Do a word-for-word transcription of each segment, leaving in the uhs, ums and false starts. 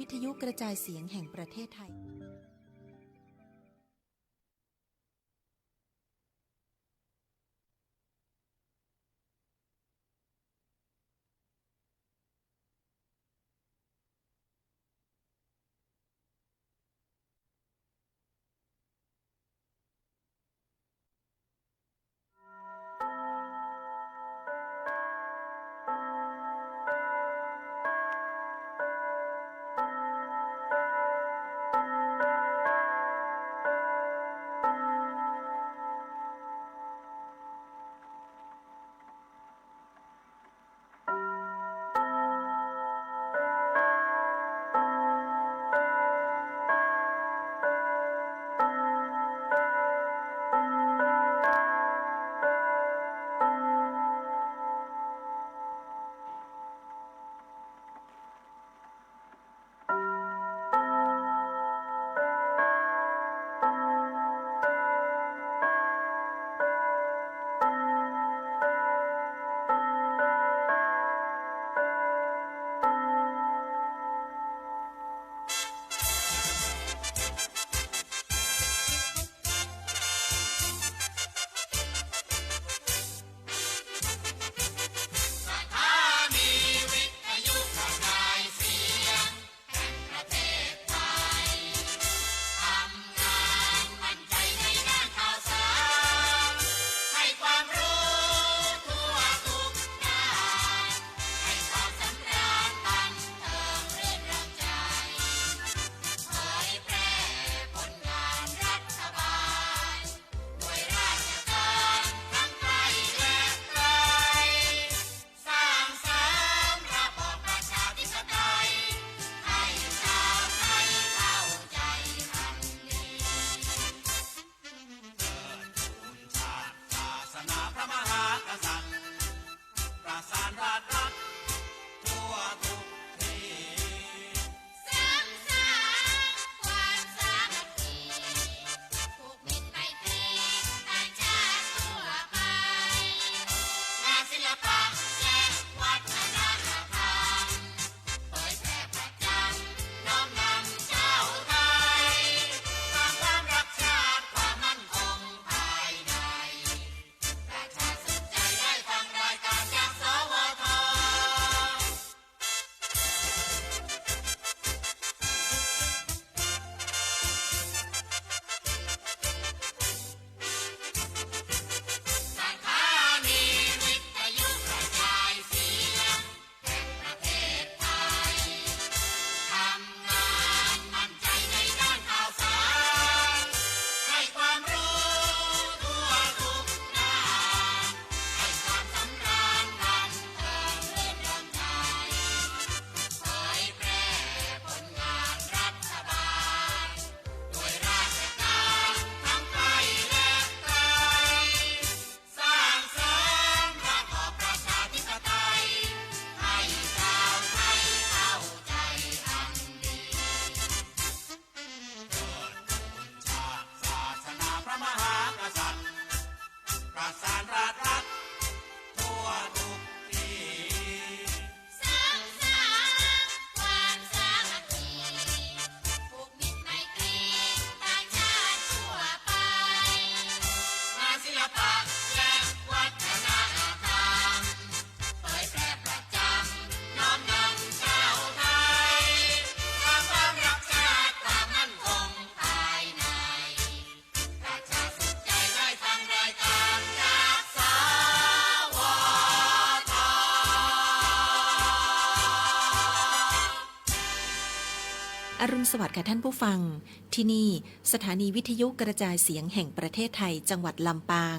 วิทยุกระจายเสียงแห่งประเทศไทยอรุณสวัสดิ์ค่ะท่านผู้ฟัง ที่นี่สถานีวิทยุกระจายเสียงแห่งประเทศไทยจังหวัดลำปาง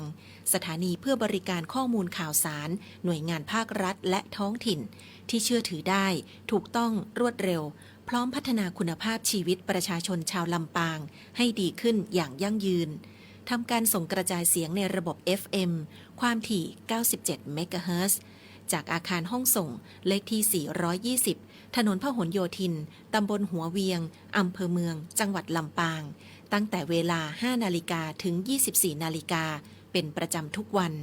สถานีเพื่อบริการข้อมูลข่าวสาร หน่วยงานภาครัฐและท้องถิ่น ที่เชื่อถือได้ ถูกต้อง รวดเร็ว พร้อมพัฒนาคุณภาพชีวิตประชาชนชาวลำปางให้ดีขึ้นอย่างยั่งยืน ทำการส่งกระจายเสียงในระบบ เอฟ เอ็ม ความถี่ เก้าสิบเจ็ด เมกะเฮิรตซ์ จากอาคารห้องส่งเลขที่ สี่ร้อยยี่สิบ ถนนพหลโยธิน ตำบลหัวเวียง อำเภอเมือง จังหวัดลำปาง ตั้งแต่เวลา ห้านาฬิกา ถึง ยี่สิบสี่นาฬิกา เป็นประจำทุกวัน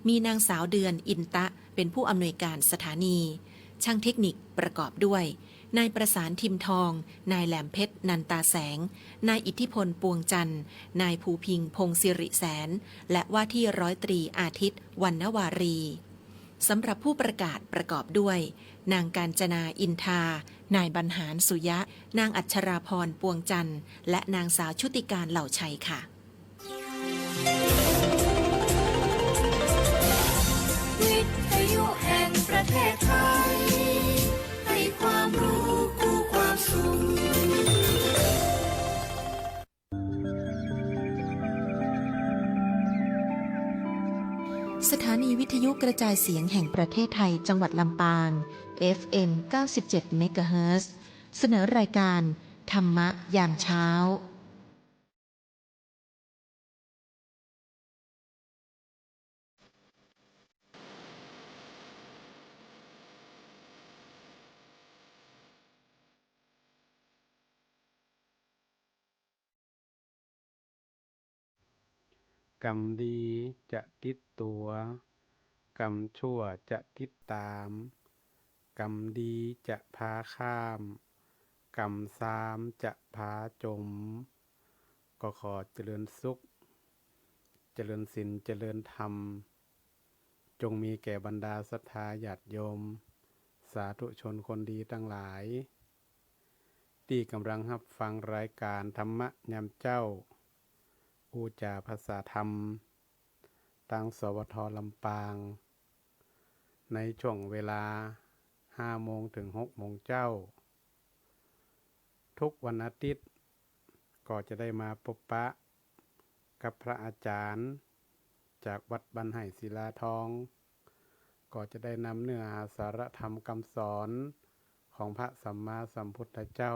มีนางสาวเดือน อินตะ เป็นผู้อำนวยการสถานี ช่างเทคนิคประกอบด้วย นายประสาน ทิมทอง นายแหลมเพชร นันตาแสง นายอิทธิพล ปวงจันทร์ นายภูพิงษ์ พงษ์สิริแสน และว่าที่ร้อยตรีอาทิตย์ วรรณวารี สำหรับผู้ประกาศประกอบด้วย นางกาญจนา อินทา นายบรรหาร สุยะ นางอัชราพร ปวงจันทร์ และนางสาวชุติการ เหล่าชัยค่ะ วิทยุแห่งประเทศไทย ให้ความรู้คู่ความสุข สถานีวิทยุกระจายเสียงแห่งประเทศไทย จังหวัดลำปาง เอฟเอ็ม เก้าสิบเจ็ด เมกะเฮิรตซ์ เสนอรายการธรรมะยามเช้า กรรมดีจะติดตั๋ว กรรมชั่วจะติดต๋าม กรรมดีจะพาข้าม กรรมซามจะพาจ๋ม ก็ขอเจริญสุข เจริญศีล เจริญธรรม จงมีแก่บรรดาศรัทธาญาติโยม สาธุชนคนดีตังหลาย ตี้ก่ำลังฮับฟังรายการธรรมะยามเจ๊า อู้จ๋าภาษาธรรม ตาง สวท ลำปาง ในช่วงเวลาห้าโมงเถิงหกโมงเจ๊า ทุกวันอาทิตย์ ก็จะได้มาปบปะกับพระอาจ๋ารย์จากวัดบ้านไฮ่ศิลาทอง ก็จะได้นำเนื้อหาสาระธรรมกำสอนของพระสัมมาสัมพุทธเจ้า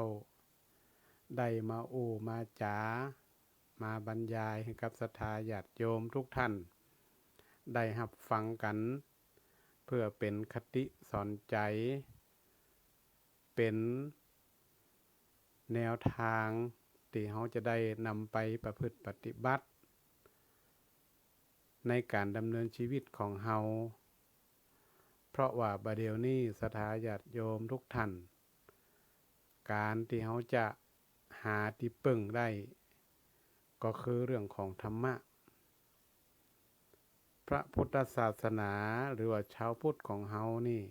ได้มาอู้มาจ๋า มาบรรยายหื้อกับศรัทธาญาติโยมทุกท่าน ได้ฮับฟังกั๋น เปื้อเป๋นคติสอนใจ๋ เป๋นแนวตางตี้เฮาจะได้นำไปประพฤติปฏิบัติ ในก๋านดำเนินชีวิตของเฮา เพราะว่าบ่าเดี่ยวนี้ศรัทธาญาติโยมทุกท่าน ก๋านตี้เฮาจะหาตี้เปิ้งได้ ก็คือเรื่องของธรรมะ พระพุทธศาสนาหรือว่าชาวพุทธของเฮานี่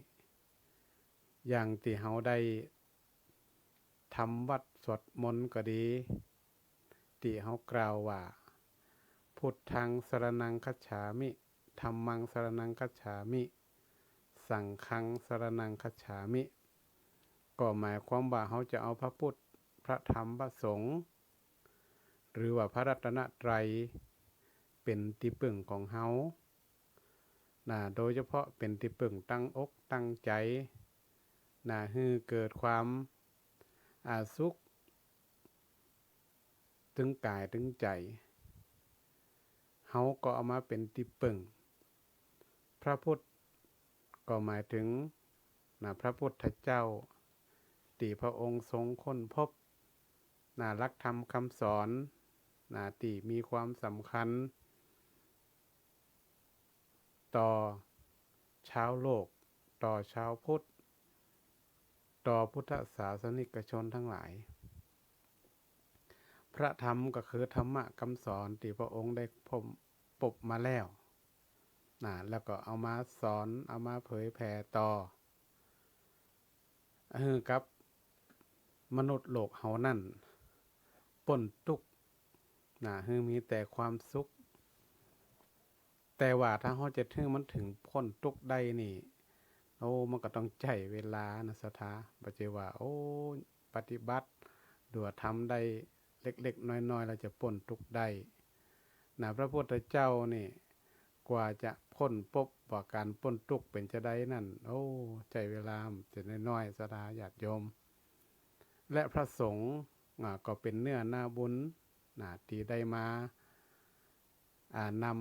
อย่างตี้เฮาได้ทำวัตรสวดมนต์ก็ดี ตี้เฮากล่าวว่า พุทธังสรณังคัจฉามิ ธัมมังสรณังคัจฉามิ สังฆังสรณังคัจฉามิ ก็หมายความว่าเฮาจะเอาพระพุทธ พระธรรม พระสงฆ์ หรือว่าพระรัตนตรัยเป๋นตี้เปิ้งของเฮา นะ โดยเฉพาะเป๋นตี้เปิ้งตั้งอกตั้งใจ๋ นะ หื้อเกิดความ อ่า สุข ตึงก๋ายตึงใจ๋ เฮาก็เอามาเป๋นตี้เปิ้ง พระพุทธก็หมายเถิง นะ พระพุทธเจ้า ตี้พระองค์ทรงค้นพบ นะ หลักธรรมกำสอน นะ ตี้มีความสำคัญ ต่อชาวโลก ต่อชาวพุทธ ต่อพุทธศาสนิกชนตังหลาย พระธรรมก็คือธรรมะกำสอนตี้พระองค์ได้พบ ปบมาแล้ว นะ แล้วก็เอามาสอน เอามาเผยแผ่ต่อ หื้อกับมนุษย์โลกเฮานั้นป๊นตุ๊กข์ นะ หื้อมีแต่ความสุข แต่ว่าถ้าเฮาจะหื้อมันเถิงป๊นตุ๊กข์ได้นี่ โอ้ มันก็ต้องใจ๊เวลานะศรัทธา บ่ใจ้ว่า โอ้ ปฏิบัติ หรือว่าทำได้เล็กๆ น้อยๆ แล้วจะป๊นตุ๊กข์ได้ นะ พระพุทธเจ้านี่ กว่าจะค้นพบว่าก๋านป๊นตุ๊กข์เป๋นจาใดนั้น โอ้ ใจ๊เวลาจะน้อยๆ ศรัทธาญาติโยม และพระสงฆ์ อ่า ก็เป๋นเนื้อนาบุญ นะ ตี้ได้มา อ่า นำ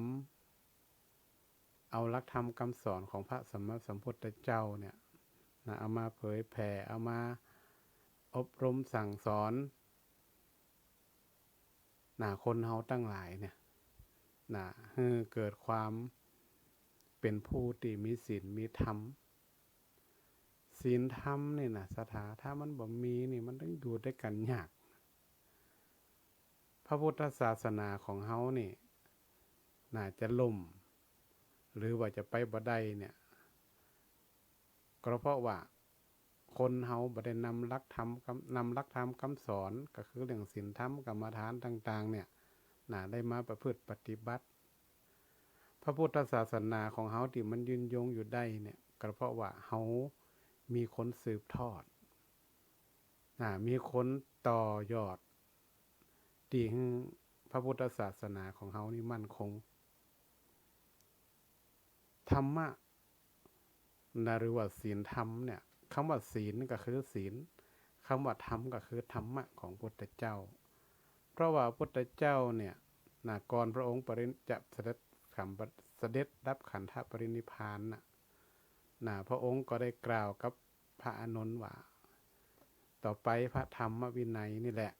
เอาหลักธรรมกำสอนของพระสัมมาสัมพุทธเจ้าเนี่ย นะ เอามาเผยแผ่ เอามาอบรมสั่งสอน นะ คนเฮาตังหลายเนี่ย นะ หื้อเกิดความเป๋นผู้ตี้มีศีลมีธรรม ศีลธรรมนี่นะ ศรัทธา ถ้ามันบ่มีนี่ มันตึงอยู่ตวยกั๋นยาก พระพุทธศาสนาของเฮานี่ น่าจะล่ม หรือว่าจะไปบ่ได้เนี่ย ก็เพราะว่าคนเฮาบ่ได้นำหลักธรรมกำ นำหลักธรรมกำสอน ก็คือเรื่องศีลธรรมกรรมฐานต่างๆ เนี่ย น่าได้มาประพฤติปฏิบัติ พระพุทธศาสนาของเฮาตี้มันยืนยงอยู่ได้เนี่ย ก็เพราะว่าเฮามีคนสืบทอด น่า มีคนต่อยอด ตี้หื้อพระพุทธศาสนาของเฮานี่มั่นคง ธรรมะนะ หรือว่าศีลธรรมเนี่ย กำว่าศีลนี่ก็คือศีล กำว่าธรรมก็คือธรรมะของพุทธเจ้า เพราะว่าพุทธเจ้าเนี่ย น่า ก่อนพระองค์ปรินิ จะเสด็จขัน เสด็จดับขันธปรินิพพานน่ะ น่า พระองค์ก็ได้กล่าวกับพระอานนท์ว่า ต่อไปพระธรรมวินัยนี่แหละ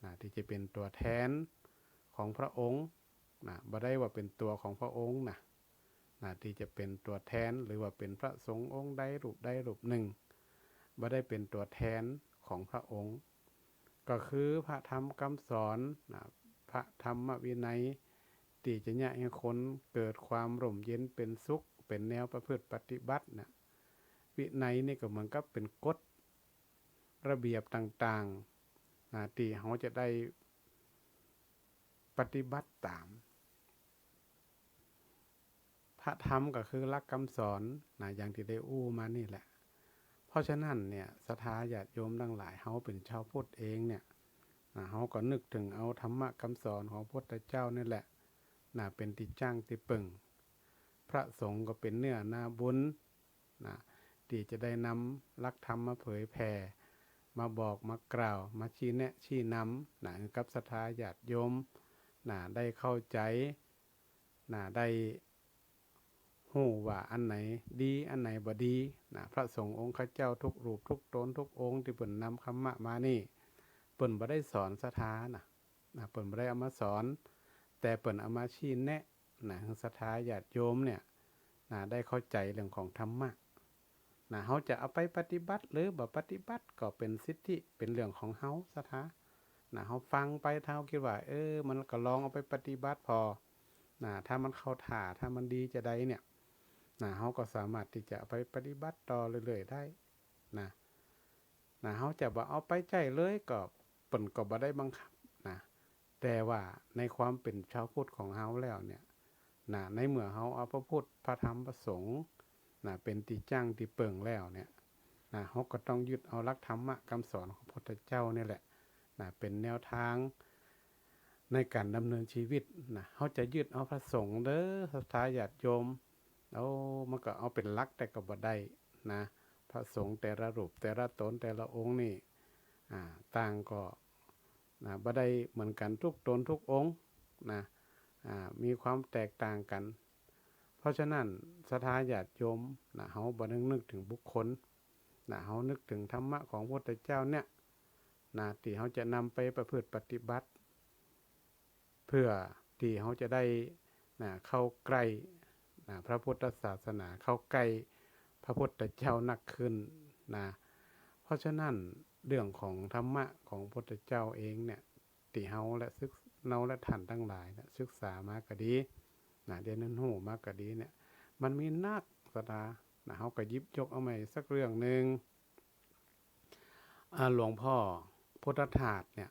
น่า ตี้จะเป๋นตั๋วแทนของพระองค์ น่า บ่ได้ว่าเป๋นตั๋วของพระองค์นะ น่า ตี้จะเป๋นตั๋วแทน หรือว่าเป๋นพระสงฆ์องค์ใดรูปใดรูปนึ่ง บ่ได้เป๋นตั๋วแทนของพระองค์ ก็คือพระธรรมกำสอน น่า พระธรรมวินัย ตี้จะเยียะหื้อคนเกิดความร่มเย็นเป๋นสุข เป๋นแนวประพฤติปฏิบัติน่ะ วินัยนี่ก็เหมือนกับเป๋นกฎระเบียบต่างๆ น่า ตี้เฮาจะได้ปฏิบัติต๋าม พระธรรมก็คือหลักกำสอนน่ะ อย่างตี้ได้อู้มานี่แหละ เพราะฉะนั้นเนี่ย ศรัทธาญาติโยมตังหลาย เฮาเป๋นชาวพุทธเองเนี่ย น่ะ เฮาก็นึกเถิงเอาธรรมะกำสอนของพุทธเจ้านี่แหละ น่ะ เป๋นตี้จ้างตี้เปิ่ง พระสงฆ์ก็เป๋นเนื้อนาบุญ น่ะ ตี้จะได้นำหลักธรรมมาเผยแผ่ มาบอกมากล่าว มาชี้แนะชี้นำ น่ะ หื้อกับศรัทธาญาติโยม น่ะ ได้เข้าใจ๋ น่ะ ได้ฮู้ว่าอันไหนดี อันไหนบ่ดี น่ะ พระสงฆ์องค์ข้าเจ้าทุกรูปทุกต๋นทุกองค์ตี้เปิ้นนำธรรมะมานี่ เปิ้นบ่ได้สอนศรัทธาน่ะ น่ะ เปิ้นบ่ได้เอามาสอน แต่เปิ้นเอามาชี้แนะ น่ะ หื้อศรัทธาญาติโยมเนี่ย น่ะ ได้เข้าใจ๋เรื่องของธรรมะ น่ะ เฮาจะเอาไปปฏิบัติหรือบ่ปฏิบัติก็เป๋นสิทธิ เป๋นเรื่องของเฮาศรัทธา น่ะ เฮาฟังไป ถ้าเฮากึ๊ดว่า เออ มันก็ลองเอาไปปฏิบัติผ่อ น่ะ ถ้ามันเข้าท่า ถ้ามันดีจาใดเนี่ย น่ะ เฮาก็สามารถตี้จะเอาไปปฏิบัติต่อเรื่อยๆ ได้ น่ะ น่ะ เฮาจะบ่เอาไปใจ๊เลยก็ เปิ้นก็บ่ได้บังคับน่ะ แต่ว่าในความเป๋นชาวพุทธของเฮาแล้วเนี่ย น่ะ ในเมื่อเฮาเอาพระพุทธ พระธรรม พระสงฆ์ น่ะ เป๋นตี้จ้างตี้เปิ่งแล้วเนี่ย น่ะ เฮาก็ต้องยึดเอาหลักธรรมะกำสอนของพุทธเจ้านี่แหละ น่ะ เป๋นแนวตางในก๋านดำเนินชีวิตน่ะ เฮาจะยึดเอาพระสงฆ์เด้อ ศรัทธาญาติโยม เอา มันก็เอาเป๋นหลักแต่ก็บ่ได้น่ะ พระสงฆ์แต่ละรูป แต่ละต๋น แต่ละองค์นี่ อ่า ต่างก็ น่ะ บ่ได้เหมือนกั๋นทุกต๋นทุกองค์น่ะ อ่า มีความแตกต่างกั๋น เพราะฉะนั้น ศรัทธาญาติโยมน่ะ เฮาบ่ได้นึกเถิงบุคคลน่ะ เฮานึกเถิงธรรมะของพระพุทธเจ้าเนี่ยน่ะ ตี้เฮาจะนำไปประพฤติปฏิบัติ เพื่อตี้เฮาจะได้น่ะ เข้าใกล้น่ะ พระพุทธศาสนา เข้าใกล้พระพุทธเจ้านักขึ้นน่ะ เพราะฉะนั้น เรื่องของธรรมะของพระพุทธเจ้าเองเนี่ย ตี้เฮาและศึก เฮาและต้านตังหลายเนี่ย ศึกษามาก็ดีน่ะ ได้เรียนรู้มาก็ดีเนี่ย มันมีนัก ศรัทธาน่ะ เฮาก็หยิบยกเอาใหม่สักเรื่องนึ่ง อ่า หลวงพ่อพุทธทาสเนี่ย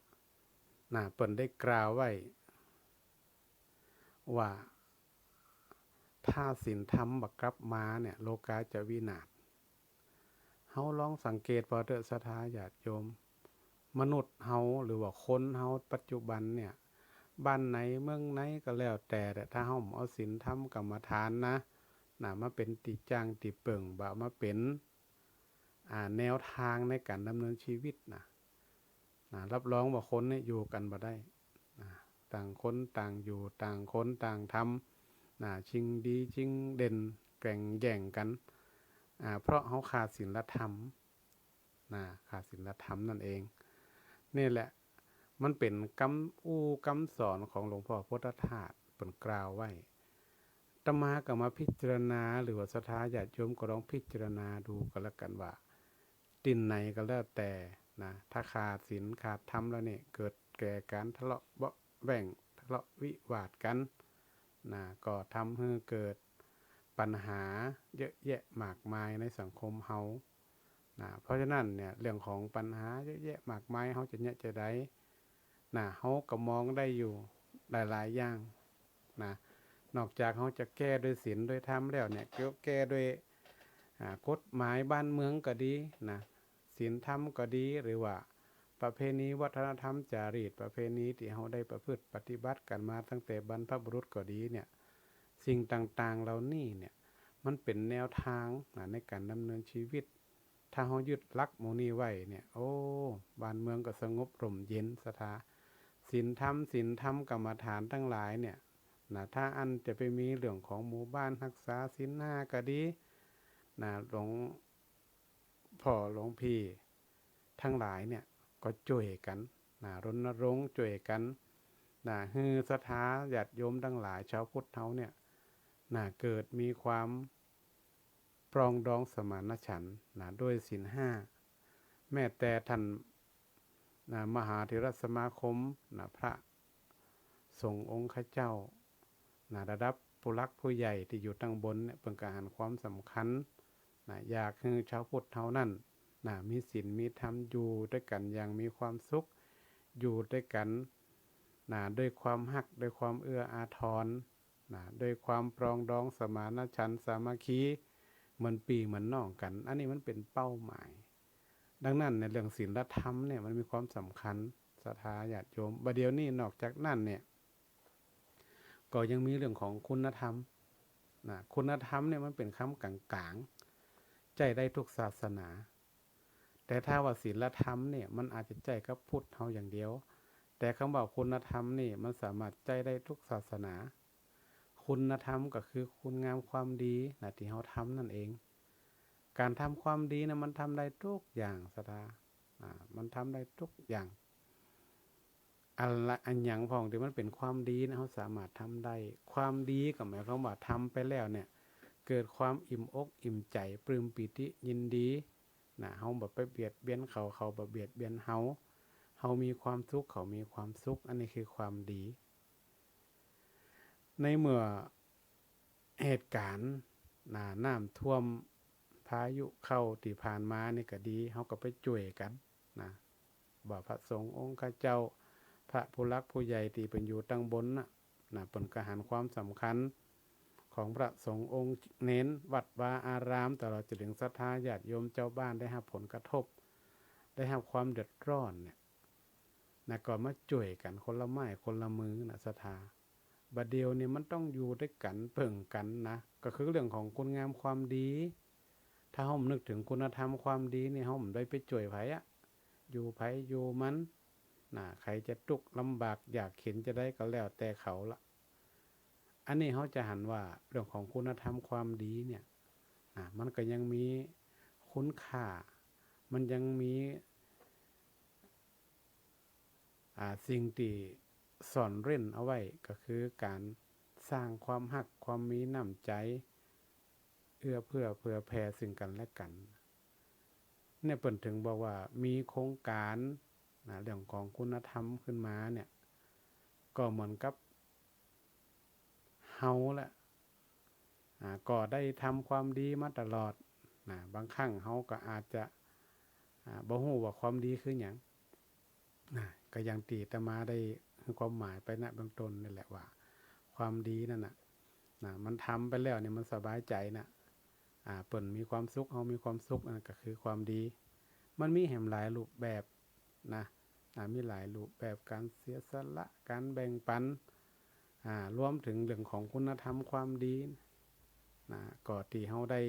น่ะ เปิ้นได้กล่าวไว้ว่า ถ้าศีลธรรมบ่กลับมาเนี่ย โลกาจะวินาศ เฮาลองสังเกตผ่อเต๊อะ ศรัทธาญาติโยม มนุษย์เฮาหรือว่าคนเฮาปัจจุบันเนี่ย บ้านไหนเมืองไหนก็แล้วแต่ ถ้าเฮาบ่เอาศีลธรรมกรรมฐานนะ น่ะ มาเป๋นตี้จ้างตี้เปิ่ง บ่เอามาเป๋น อ่า แนวตางในก๋านดำเนินชีวิตน่ะ น่ะ รับรองว่าคนเนี่ยอยู่กั๋นบ่ได้น่ะ ต่างคนต่างอยู่ ต่างคนต่างทำน่ะ ชิงดีชิงเด่น แก่งแย่งกั๋น อ่า เพราะเฮาขาดศีลธรรมน่ะ ขาดศีลธรรมนั่นเอง นี่แหละ มันเป๋นกำอู้กำสอนของหลวงพ่อพุทธทาส เปิ้นกล่าวไว้ อาตมาก็มาพิจารณา หรือว่าศรัทธาญาติโยมก็ลองพิจารณาดูก็แล้วกั๋นว่า ตี้ไหนก็แล้วแต่นะ ถ้าขาดศีลขาดธรรมแล้วเนี่ย เกิดแก่ก๋านทะเลาะเบาะแว้ง ทะเลาะวิวาทกั๋นนะ ก็ทำหื้อเกิดปัญหาเยอะแยะมากมายในสังคมเฮานะ เพราะฉะนั้นเนี่ย เรื่องของปัญหาเยอะแยะมากมาย เฮาจะเยียะจาใดนะ เฮาก็มองได้อยู่หลายๆ อย่างนะ นอกจากเฮาจะแก้ด้วยศีลด้วยธรรมแล้วเนี่ย ก็แก้ด้วย อ่า กฎหมายบ้านเมืองก็ดีนะ ศีลธรรมก็ดี หรือว่าประเพณีวัฒนธรรมจารีตประเพณีตี้เฮาได้ประพฤติปฏิบัติกั๋นมาตั้งแต่บรรพบุรุษก็ดีเนี่ย สิ่งต่างๆ เหล่านี้เนี่ย มันเป๋นแนวตางนะ ในก๋านดำเนินชีวิต ถ้าเฮายึดหลักหมู่นี้ไว้เนี่ย โอ้ บ้านเมืองก็สงบร่มเย็น ศรัทธา ศีลธรรม ศีลธรรมกรรมฐานตังหลายเนี่ยนะ ถ้าอั้นจะไปมีเรื่องของหมู่บ้านฮักษาศีลห้าก็ดีนะ หลวงพ่อหลวงพี่ตังหลายเนี่ย ก็จ้วยกั๋นนะ รณรงค์จ้วยกั๋นนะ หื้อศรัทธาญาติโยมตังหลาย ชาวพุทธเฮาเนี่ยนะ เกิดมีความปรองดองสมานฉันท์นะ ด้วยศีลห้า แม้แต่ท่านนะ มหาเถรสมาคมนะ พระสงฆ์องค์ข้าเจ้านะ ระดับผู้หลักผู้ใหญ่ตี้อยู่ตังบนเนี่ย เปิ้นก็หันความสำคัญนะ อยากหื้อชาวพุทธเฮานั้นนะ มีศีลมีธรรม อยู่ตวยกั๋นอย่างมีความสุข อยู่ตวยกั๋นนะ ด้วยความฮัก ด้วยความเอื้ออาทรนะ ด้วยความปรองดองสมานฉันท์สามัคคี เหมือนปี้เหมือนน้องกั๋น อันนี้มันเป๋นเป้าหมาย ดังนั้นเนี่ย เรื่องศีลธรรมเนี่ย มันมีความสำคัญ ศรัทธาญาติโยม บ่าเดี่ยวนี้นอกจากนั้นเนี่ย ก็ยังมีเรื่องของคุณธรรมนะ คุณธรรมเนี่ย มันเป๋นกำก๋างๆ ใจ๊ได้ทุกศาสนา แต่ถ้าว่าศีลธรรมเนี่ย มันอาจจะใจ๊กับพุทธเฮาอย่างเดียว แต่กำว่าคุณธรรมนี่ มันสามารถใจ๊ได้ทุกศาสนา คุณธรรมก็คือคุณงามความดีนะ ตี้เฮาทำนั่นเอง ก๋านทำความดีนะ มันทำได้ทุกอย่าง ศรัทธา อ่า มันทำได้ทุกอย่าง อันละ อันหยังพ่องตี้มันเป๋นความดีนะ เฮาสามารถทำได้ ความดีก็หมายความว่าทำไปแล้วเนี่ย เกิดความอิ่มอกอิ่มใจ๋ ปลื้มปีติยินดีนะ เฮาบ่ไปเบียดเบียนเขา เขาบ่เบียดเบียนเฮา เฮามีความสุข เขามีความสุข อันนี้คือความดี ในเมื่อเหตุก๋ารณ์นะ น้ำท่วม พายุเข้าตี้ผ่านมานี่ก็ดี เฮาก็ไปจ้วยกั๋นนะ ว่าพระสงฆ์องค์ข้าเจ้า พระผู้หลักผู้ใหญ่ตี้เปิ้นอยู่ตังบนน่ะนะ เปิ้นก็หันความสำคัญของพระสงฆ์องค์เณร วัดวาอาราม ตลอดจะเถิงศรัทธาญาติโยมจาวบ้านได้ฮับผลกระทบ ได้ฮับความเดือดร้อนเนี่ยนะ ก็มาจ้วยกั๋นคนละไม้คนละมือนะ ศรัทธา บ่าเดี่ยวนี้มันต้องอยู่ตวยกั๋น เปิงกั๋นนะ ก็คือเรื่องของคุณงามความดี ถ้าเฮาบ่นึกเถิงคุณธรรมความดีนี่ เฮาบ่ได้ไปจ้วยใผอะ อยู่ใผอยู่มันนะ ใผจะตุ๊กข์ลำบากยากเข็ญจาใดก็แล้วแต่เขาละ อันนี้เฮาจะหันว่าเรื่องของคุณธรรมความดีเนี่ยนะ มันก็ยังมีคุณค่า มันยังมี อ่า สิ่งตี้ซ่อนเร้นเอาไว้ ก็คือก๋านสร้างความฮัก ความมีน้ำใจ๋ เอื้อเฟื้อเผื่อแผ่ซึ่งกั๋นและกั๋น เนี่ยเปิ้นเถิงบอกว่ามีโครงก๋านนะ เรื่องของคุณธรรมขึ้นมาเนี่ย ก็เหมือนกับเฮาแหละ อ่า ก็ได้ทำความดีมาตลอดนะ บางครั้งเฮาก็อาจจะ อ่า บ่ฮู้ว่าความดีคือหยังนะ ก็อย่างตี้อาตมาได้หื้อความหมายไปนะเบื้องต้นนี่แหละว่า ความดีนั่นน่ะนะ มันทำไปแล้วเนี่ยมันสบายใจ๋นะ อ่า เปิ้นมีความสุข เฮามีความสุข อันนั้นก็คือความดี มันมีแหมหลายรูปแบบนะ อ่า มีหลายรูปแบบ ก๋านเสียสละ ก๋านแบ่งปัน อ่า รวมเถิงเรื่องของคุณธรรมความดีนะ ก็ตี้เฮาได้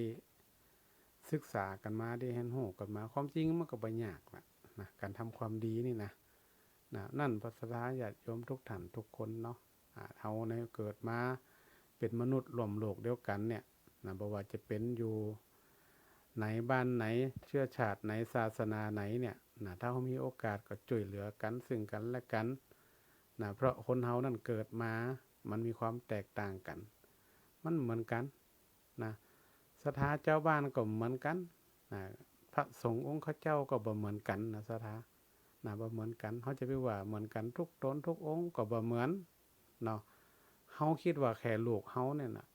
ศึกษากั๋นมา ได้เฮียนฮู้กั๋นมา ความจริงมันก็บ่ยากละนะ ก๋านทำความดีนี่นะ นะ นั้นพระศรัทธาญาติโยมทุกท่านทุกคนเนาะ อ่า เฮาเนี่ยเกิดมาเป๋นมนุษย์ร่วมโลกเดียวกั๋นเนี่ยนะ บ่ว่าจะเป๋นอยู่ไหนบ้านไหน เชื้อชาติไหน ศาสนาไหนเนี่ยนะ ถ้าเฮามีโอกาสก็จ้วยเหลือกั๋นซึ่งกั๋นและกั๋นนะ เพราะคนเฮานั้นเกิดมามันมีความแตกต่างกั๋น มันบ่เหมือนกั๋นนะ ศรัทธาจาวบ้านก็บ่เหมือนกั๋นนะ พ ระสงฆ์องค์ข้าเจ้าก็บ่เหมือนกั๋นนะศรัทธา นะ บ่เหมือนกั๋น เฮาจะไปว่าเหมือนกั๋นทุกต๋นทุกองค์ก็บ่เหมือนเนาะ เฮาคิดว่าแค่ลูกเฮาเนี่ยนะ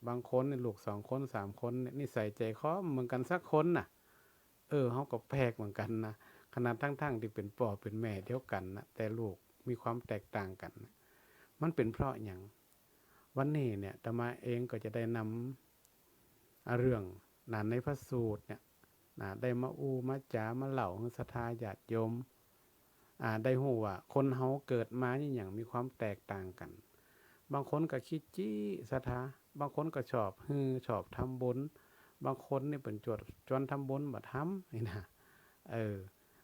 บางคนเนี่ยลูกสองคนสามคนเนี่ย นิสัยใจ๋คอบ่เหมือนกั๋นสักคนน่ะ เออ เฮาก็แปลกเหมือนกั๋นนะ ขนาดตังๆ ตี้เป๋นป้อเป๋นแม่เดียวกั๋นนะ แต่ลูกมีความแตกต่างกั๋นนะ มันเป๋นเพราะหยัง วันนี้เนี่ย อาตมาเองก็จะได้นำ อ่า เรื่องนะ ในพระสูตรเนี่ยนะ ได้มาอู้มาจ๋ามาเล่าหื้อศรัทธาญาติโยม อ่า ได้ฮู้ว่าคนเฮาเกิดมาเนี่ยหยังมีความแตกต่างกั๋น บางคนก็ขี้จี้ศรัทธา บางคนก็ชอบหื้อ ชอบทำบุญ บางคนนี่เปิ้นจวดจวนทำบุญบ่ทำนี่นะ เออ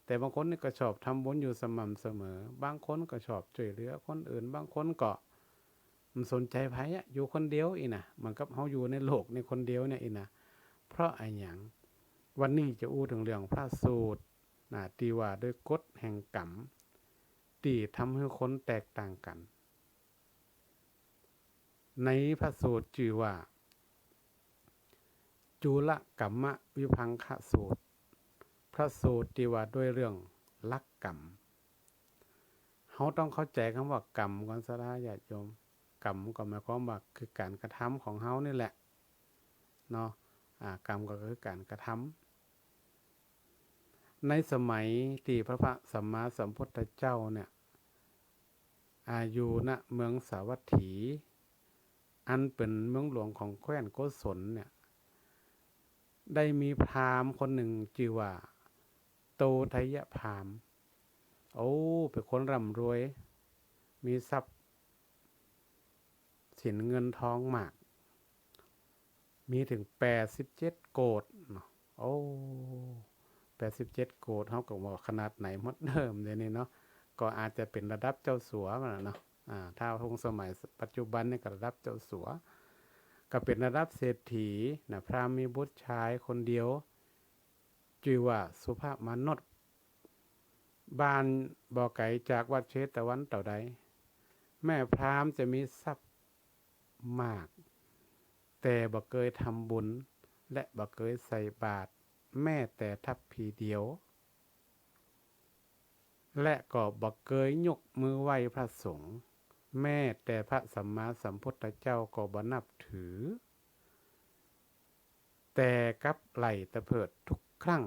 แต่บางคนนี่ก็ชอบทำบุญอยู่สม่ำเสมอ บางคนก็ชอบจ้วยเหลือคนอื่น บางคนก็ บ่สนใจ๋ใผอะ อยู่คนเดียวอี้นะ เหมือนกับเฮาอยู่ในโลกนี้คนเดียวเนี่ยอี้นะ เพราะอะหยัง วันนี้จะอู้เถิงเรื่องพระสูตรนะ ตี้ว่าโดยกฎแห่งกรรม ตี้ทำหื้อคนแตกต่างกั๋น ในพระสูตรจื้อว่า จุลกรรมวิภังคสูตร พระสูตรตี้ว่าโดยเรื่องหลักกรรม เฮาต้องเข้าใจ๋กำว่ากรรมก่อนศรัทธาญาติโยม กรรมก็หมายความว่าคือก๋านกระทำของเฮานี่แหละเนาะ อ่า กรรมก็คือก๋านกระทำ ในสมัยตี้พระ พระสัมมาสัมพุทธเจ้าเนี่ย อ่า อยู่ ณ เมืองสาวัตถี อันเป๋นเมืองหลวงของแคว้นโกศลเนี่ย ได้มีพราหมณ์คนนึ่งจื้อว่า โตไทยพราหมณ์ โอ้ เป๋นคนร่ำรวย มีทรัพย์สินเงินทองมาก มีเถิงแปดสิบเจ็ดโกฏเนาะ โอ้ แปดสิบเจ็ดโกฏ เฮาก็บ่ว่าขนาดไหนหมดเดิมเดี๋ยวนี้เนาะ ก็อาจจะเป๋นระดับเจ้าสัวมาแล้วเนาะ อ่า ถ้าคงสมัยปัจจุบันนี่ก็ระดับเจ้าสัว ก็เป๋นระดับเศรษฐีนะ พราหมณ์มีบุตรชายคนเดียว จื้อว่าสุภมานพ บ้านบ่ไก๋จากวัดเชตวันเต้าใด แม่พราหมณ์จะมีทรัพย์มาก แต่บ่เกยทำบุญ และบ่เกยใส่บาตรแม้แต่ทัพพีเดียว และก็บ่เกยยกมือไหว้พระสงฆ์ แม้แต่พระสัมมาสัมพุทธเจ้าก็บ่นับถือ แต่กลับไหล่ตะเพิดทุกครั้ง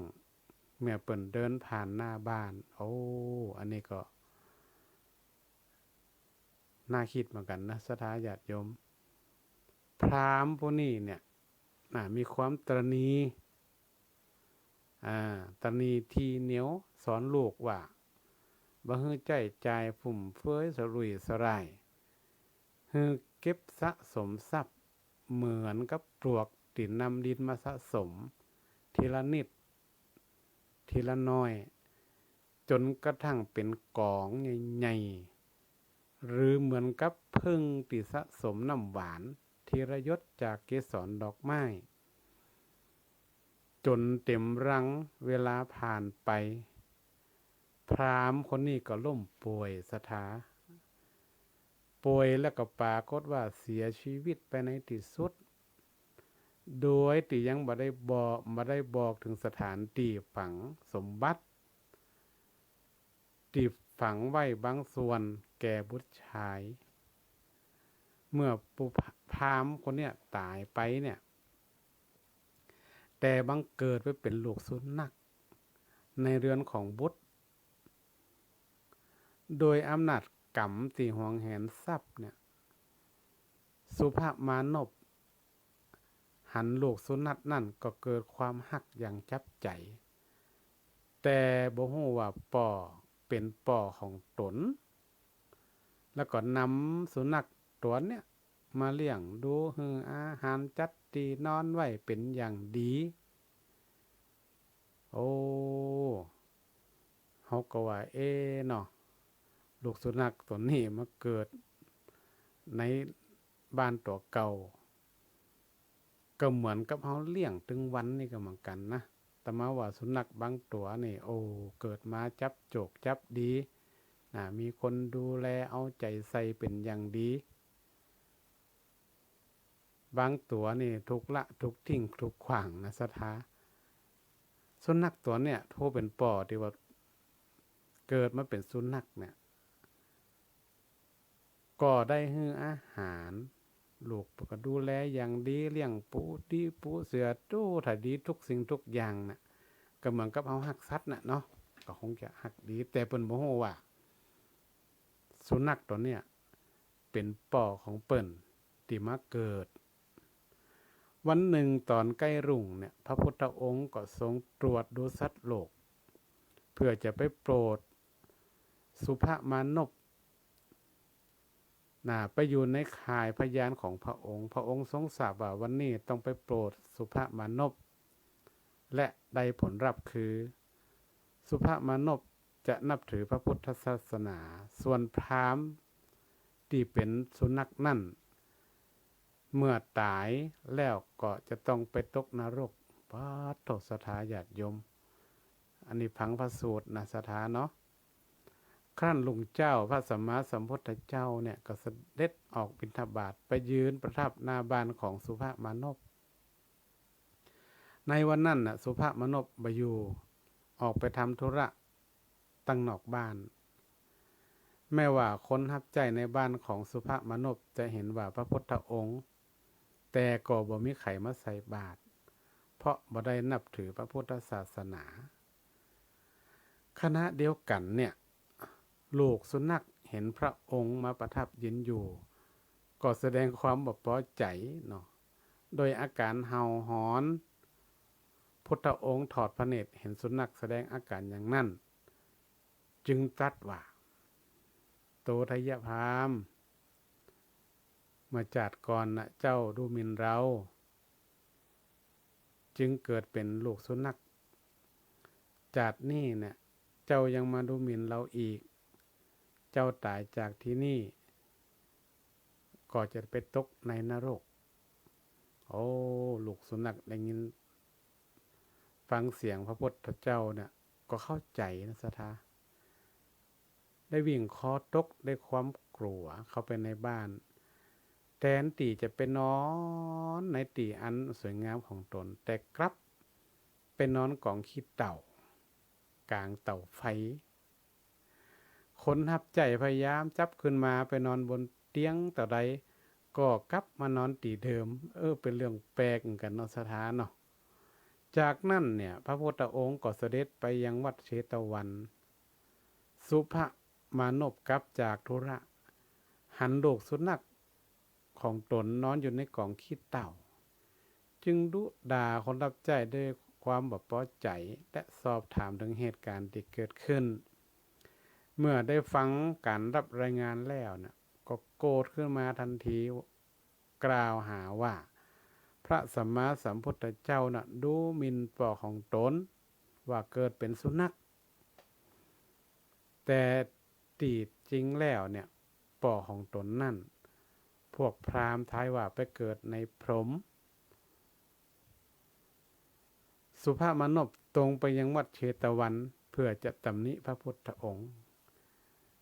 เมื่อเปิ้นเดินผ่านหน้าบ้าน โอ้ อันนี้ก็น่ากึ๊ดเหมือนกั๋นนะ ศรัทธาญาติโยม พราหมณ์ผู้นี้เนี่ย น่ะ มีความตระหนี่ อ่า ตระหนี่ตี้เหนียว สอนลูกว่า บ่หื้อใจ๊จ่ายฟุ่มเฟือยสะรุ่ยสะร่าย หื้อเก็บสะสมทรัพย์ เหมือนกับปลวกตี้นำดินมาสะสม ทีละนิด ทีละน้อย จ๋นกระทั่งเป๋นก๋องใหญ่ๆ หรือเหมือนกับผึ้งตี้สะสมน้ำหวาน ทีละหยดจากเกสรดอกไม้ จ๋นเต๋มรัง เวลาผ่านไป พราหมณ์คนนี้ก็ล้มป่วยศรัทธา ป่วยแล้วก็ปรากฏว่าเสียชีวิตไปในตี้สุด โดยตี้ยังบ่ได้บอก บ่ได้บอกเถิงสถานตี้ฝังสมบัติ ตี้ฝังไว้บางส่วนแก่บุตรชาย เมื่อปุพราหมณ์คนเนี้ยต๋ายไปเนี่ย แต่บังเกิดไปเป๋นลูกสุนัขในเรือนของบุตร โดยอำนาจกรรมตี้หวงแหนทรัพย์เนี่ย สุภมานพหันลูกสุนัขนั้นก็เกิดความฮักอย่างจับใจ๋ แต่บ่ฮู้ว่าป้อเป๋นป้อของต๋น แล้วก็นำสุนัขตั๋วเนี้ยมาเลี้ยงดู หื้ออาหาร จัดตี้นอนไว้เป๋นอย่างดี โอ้ เฮาก็ว่า เอ๊ะเนาะ ลูกสุนัขตั๋วนี้มาเกิดในบ้านตั๋วเก่า ก็เหมือนกับเฮาเลี้ยงตึงวันนี่ก็เหมือนกั๋นนะ อาตมาว่าสุนัขบางตั๋วนี่ โอ้ เกิดมาจับโจกจับดี นะ มีคนดูแลเอาใจ๋ใส่เป๋นอย่างดี บางตั๋วนี่ถูกละถูกทิ้งถูกขว้างนะศรัทธา สุนัขตั๋วเนี่ย ผู้เป๋นป้อตี้ว่าเกิดมาเป๋นสุนัขเนี่ย ก็ได้หื้ออาหาร ลูกก็ดูแลอย่างดี เลี้ยงปูดีปูเสือ ดูถ่ายดีทุกสิ่งทุกอย่างน่ะ ก็เหมือนกับเฮาฮักสัตว์น่ะเนาะ ก็คงจะฮักดี แต่เปิ้นบ่ฮู้ว่า สุนัขตั๋วเนี่ย เป๋นป้อของเปิ้นตี้มาเกิด วันนึ่งต๋อนใก้รุ่งเนี่ย พระพุทธองค์ก็ทรงตรวจดูสัตว์โลก เพื่อจะไปโปรดสุภมานพ น่ะ ไปอยู่ในข่ายพยานของพระองค์ พระองค์ทรงทราบว่าวันนี้ต้องไปโปรดสุภมานพ และได้ผลลัพธ์คือ สุภมานพจะนับถือพระพุทธศาสนา ส่วนพราหมณ์ตี้เป๋นสุนัขนั่น เมื่อต๋ายแล้วก็จะต้องไปตกนรก ปาดโธ่ ศรัทธาญาติโยม อันนี้ฟังพระสูตรนะ ศรัทธาเนาะ ครั้นรุ่งเจ๊า พระสัมมาสัมพุทธเจ้าเนี่ยก็เสด็จออกบิณฑบาต ไปยืนประทับหน้าบ้านของสุภมานพ ในวันนั้นน่ะ สุภมานพบ่อยู่ ออกไปทำธุระตังนอกบ้าน แม้ว่าคนฮับใจ๊ในบ้านของสุภมานพจะเห็นว่าพระพุทธองค์ แต่ก็บ่มีใผมาใส่บาตร เพราะบ่ได้นับถือพระพุทธศาสนา ขณะเดียวกั๋นเนี่ย ลูกสุนัขเห็นพระองค์มาประทับยืนอยู่ ก็แสดงความบ่ปอใจ๋เนาะ โดยอาก๋านเห่าหอน พุทธองค์ทอดพระเนตรเห็นสุนัขแสดงอาก๋านอย่างนั้น จึงตรัสว่า โตไทยพราหมณ์ เมื่อจาติก่อนน่ะ เจ้าดูหมิ่นเรา จึงเกิดเป๋นลูกสุนัข จาตินี้เนี่ย เจ้ายังมาดูหมิ่นเราอีก เจ้าต๋ายจากตี้นี่ ก็จะไปตกในนรก โอ้ ลูกสุนัขได้ยิน ฟังเสียงพระพุทธเจ้าเนี่ย ก็เข้าใจ๋นะ ศรัทธา ได้วิ่งคอตกด้วยความกลัวเข้าไปในบ้าน แตนตี้จะไปนอนในตี้อันสวยงามของต๋น แต่กลับไปนอนก๋องขี้เถ้า ก๋างเตาไฟ คนฮับใจ๊พยายามจับขึ้นมาไปนอนบนเตียงเต้าใด ก็กลับมานอนตี้เดิม เออ เป๋นเรื่องแปลกเหมือนกั๋นเนาะ ศรัทธาเนาะ จากนั้นเนี่ย พระพุทธองค์ก็เสด็จไปยังวัดเชตวัน สุภมานพกลับจากธุระ หันลูกสุนัขของต๋นนอนอยู่ในก๋องขี้เถ้า จึงดุด่าคนฮับใจ๊ด้วยความบ่ปอใจ๋ และสอบถามเถิงเหตุก๋ารณ์ตี้เกิดขึ้น เมื่อได้ฟังก๋านรับรายงานแล้วน่ะ ก็โกรธขึ้นมาตันที กล่าวหาว่า พระสัมมาสัมพุทธเจ้าน่ะ ดูหมิ่นป้อของต๋น ว่าเกิดเป๋นสุนัข แต่ตี้จริงแล้วเนี่ย ป้อของต๋นนั่น พวกพราหมณ์ทายว่าไปเกิดในพรหม สุภมานพตรงไปยังวัดเชตวัน เพื่อจะตำหนิพระพุทธองค์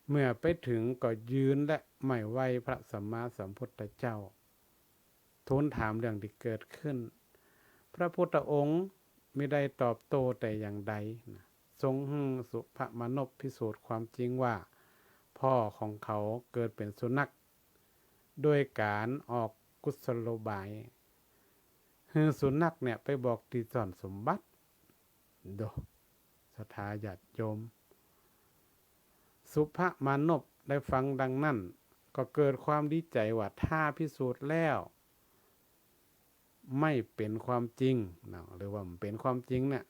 เมื่อไปเถิงก็ยืนและไหว้พระสัมมาสัมพุทธเจ้า ทูลถามเรื่องตี้เกิดขึ้น พระพุทธองค์มิได้ตอบโต้แต่อย่างใดนะ ทรงหื้อสุภมานพพิสูจน์ความจริงว่า ป้อของเขาเกิดเป๋นสุนัข โดยก๋านออกกุศโลบาย หื้อสุนัขเนี่ยไปบอกตี้ซ่อนสมบัติ โด ศรัทธาญาติโยม สุภมานพได้ฟังดังนั้น ก็เกิดความดีใจ๋ว่าถ้าพิสูจน์แล้ว ไม่เป๋นความจริงเนาะ หรือว่าบ่เป๋นความจริงเนี่ย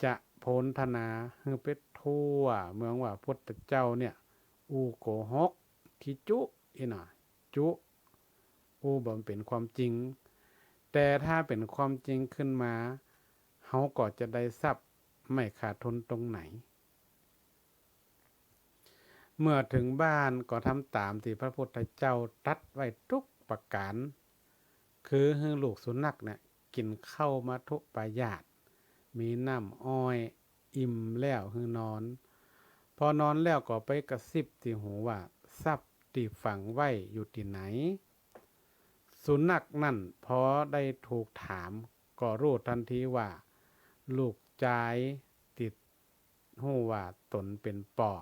จะโผนทนาหื้อไปทั่วเมืองว่าพุทธเจ้าเนี่ย อู้โกหก ขี้จุ อี้หน่อ จุ อู้บ่เป๋นความจริง แต่ถ้าเป๋นความจริงขึ้นมา เฮาก็จะได้ทรัพย์ ไม่ขาดทุนตรงไหน เมื่อเถิงบ้านก็ทำต๋ามตี้พระพุทธเจ้าตรัสไว้ทุกประก๋าน คือหื้อลูกสุนัขเนี่ยกิ๋นข้าวมัทธุปายาต มีน้ำอ้อย อิ่มแล้วหื้อนอน พอนอนแล้วก็ไปกระซิบตี้หูว่า ทรัพย์ตี้ฝังไว้อยู่ตี้ไหน สุนัขนั่นพอได้ถูกถามก็รู้ตันทีว่า ลูกจายตี้ฮู้ว่าต๋นเป๋นป้อ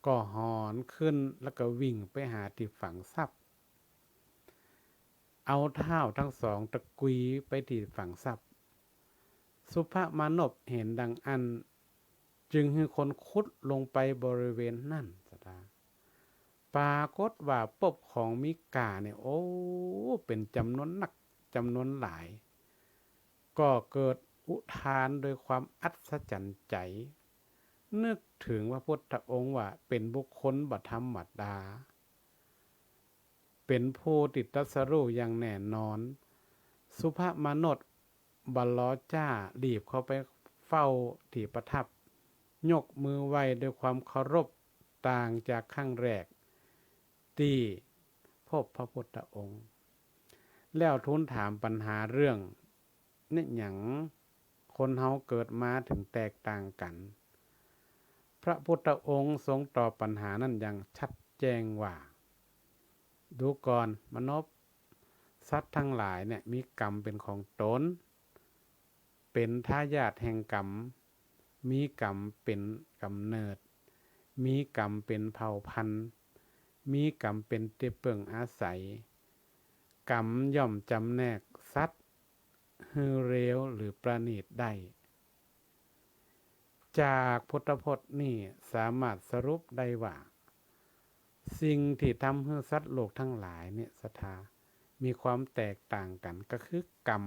ก็หอนขึ้นแล้วก็วิ่งไปหาตี้ฝังทรัพย์ เอาเท้าตึงสองตะกุยไปตี้ฝังทรัพย์ สุภมานพหันดังอั้น จึงหื้อคนขุดลงไปบริเวณนั้น ศรัทธา ปรากฏว่าปบของมีก้าเนี่ย โอ้ เป๋นจ๋ำนวนนัก จ๋ำนวนหลาย ก็เกิดอุทานโดยความอัศจรรย์ใจ๋ นึกเถิงพระพุทธองค์ว่าเป๋นบุคคลบ่ธรรมดา เป๋นผู้ตี้ตรัสรู้อย่างแน่นอน สุภมานพบ่รอจ๊า รีบเข้าไปเฝ้าตี้ประทับ ยกมือไหว้ด้วยความเคารพต่างจากครั้งแรกตี้พบพระพุทธองค์ แล้วทูลถามปัญหาเรื่อง เนี่ยหยังคนเฮาเกิดมาเถิงแตกต่างกั๋น พระพุทธองค์ทรงตอบปัญหานั้นอย่างชัดแจ้งว่า ดูก่อนมานพ สัตว์ตังหลายเนี่ยมีกรรมเป๋นของต๋น เป๋นทายาทแห่งกรรม มีกรรมเป๋นก๋ำเนิด มีกรรมเป๋นเผ่าพันธุ์ มีกรรมเป๋นตี้เปิ้งอาศัย กรรมย่อมจ๋ำแนกสัตว์หื้อเลวหรือประณีตได้ จากพุทธพจน์นี้สามารถสรุปได้ว่า สิ่งตี้ทำหื้อสัตว์โลกตังหลายเนี่ย ศรัทธา มีความแตกต่างกั๋น ก็คือกรรม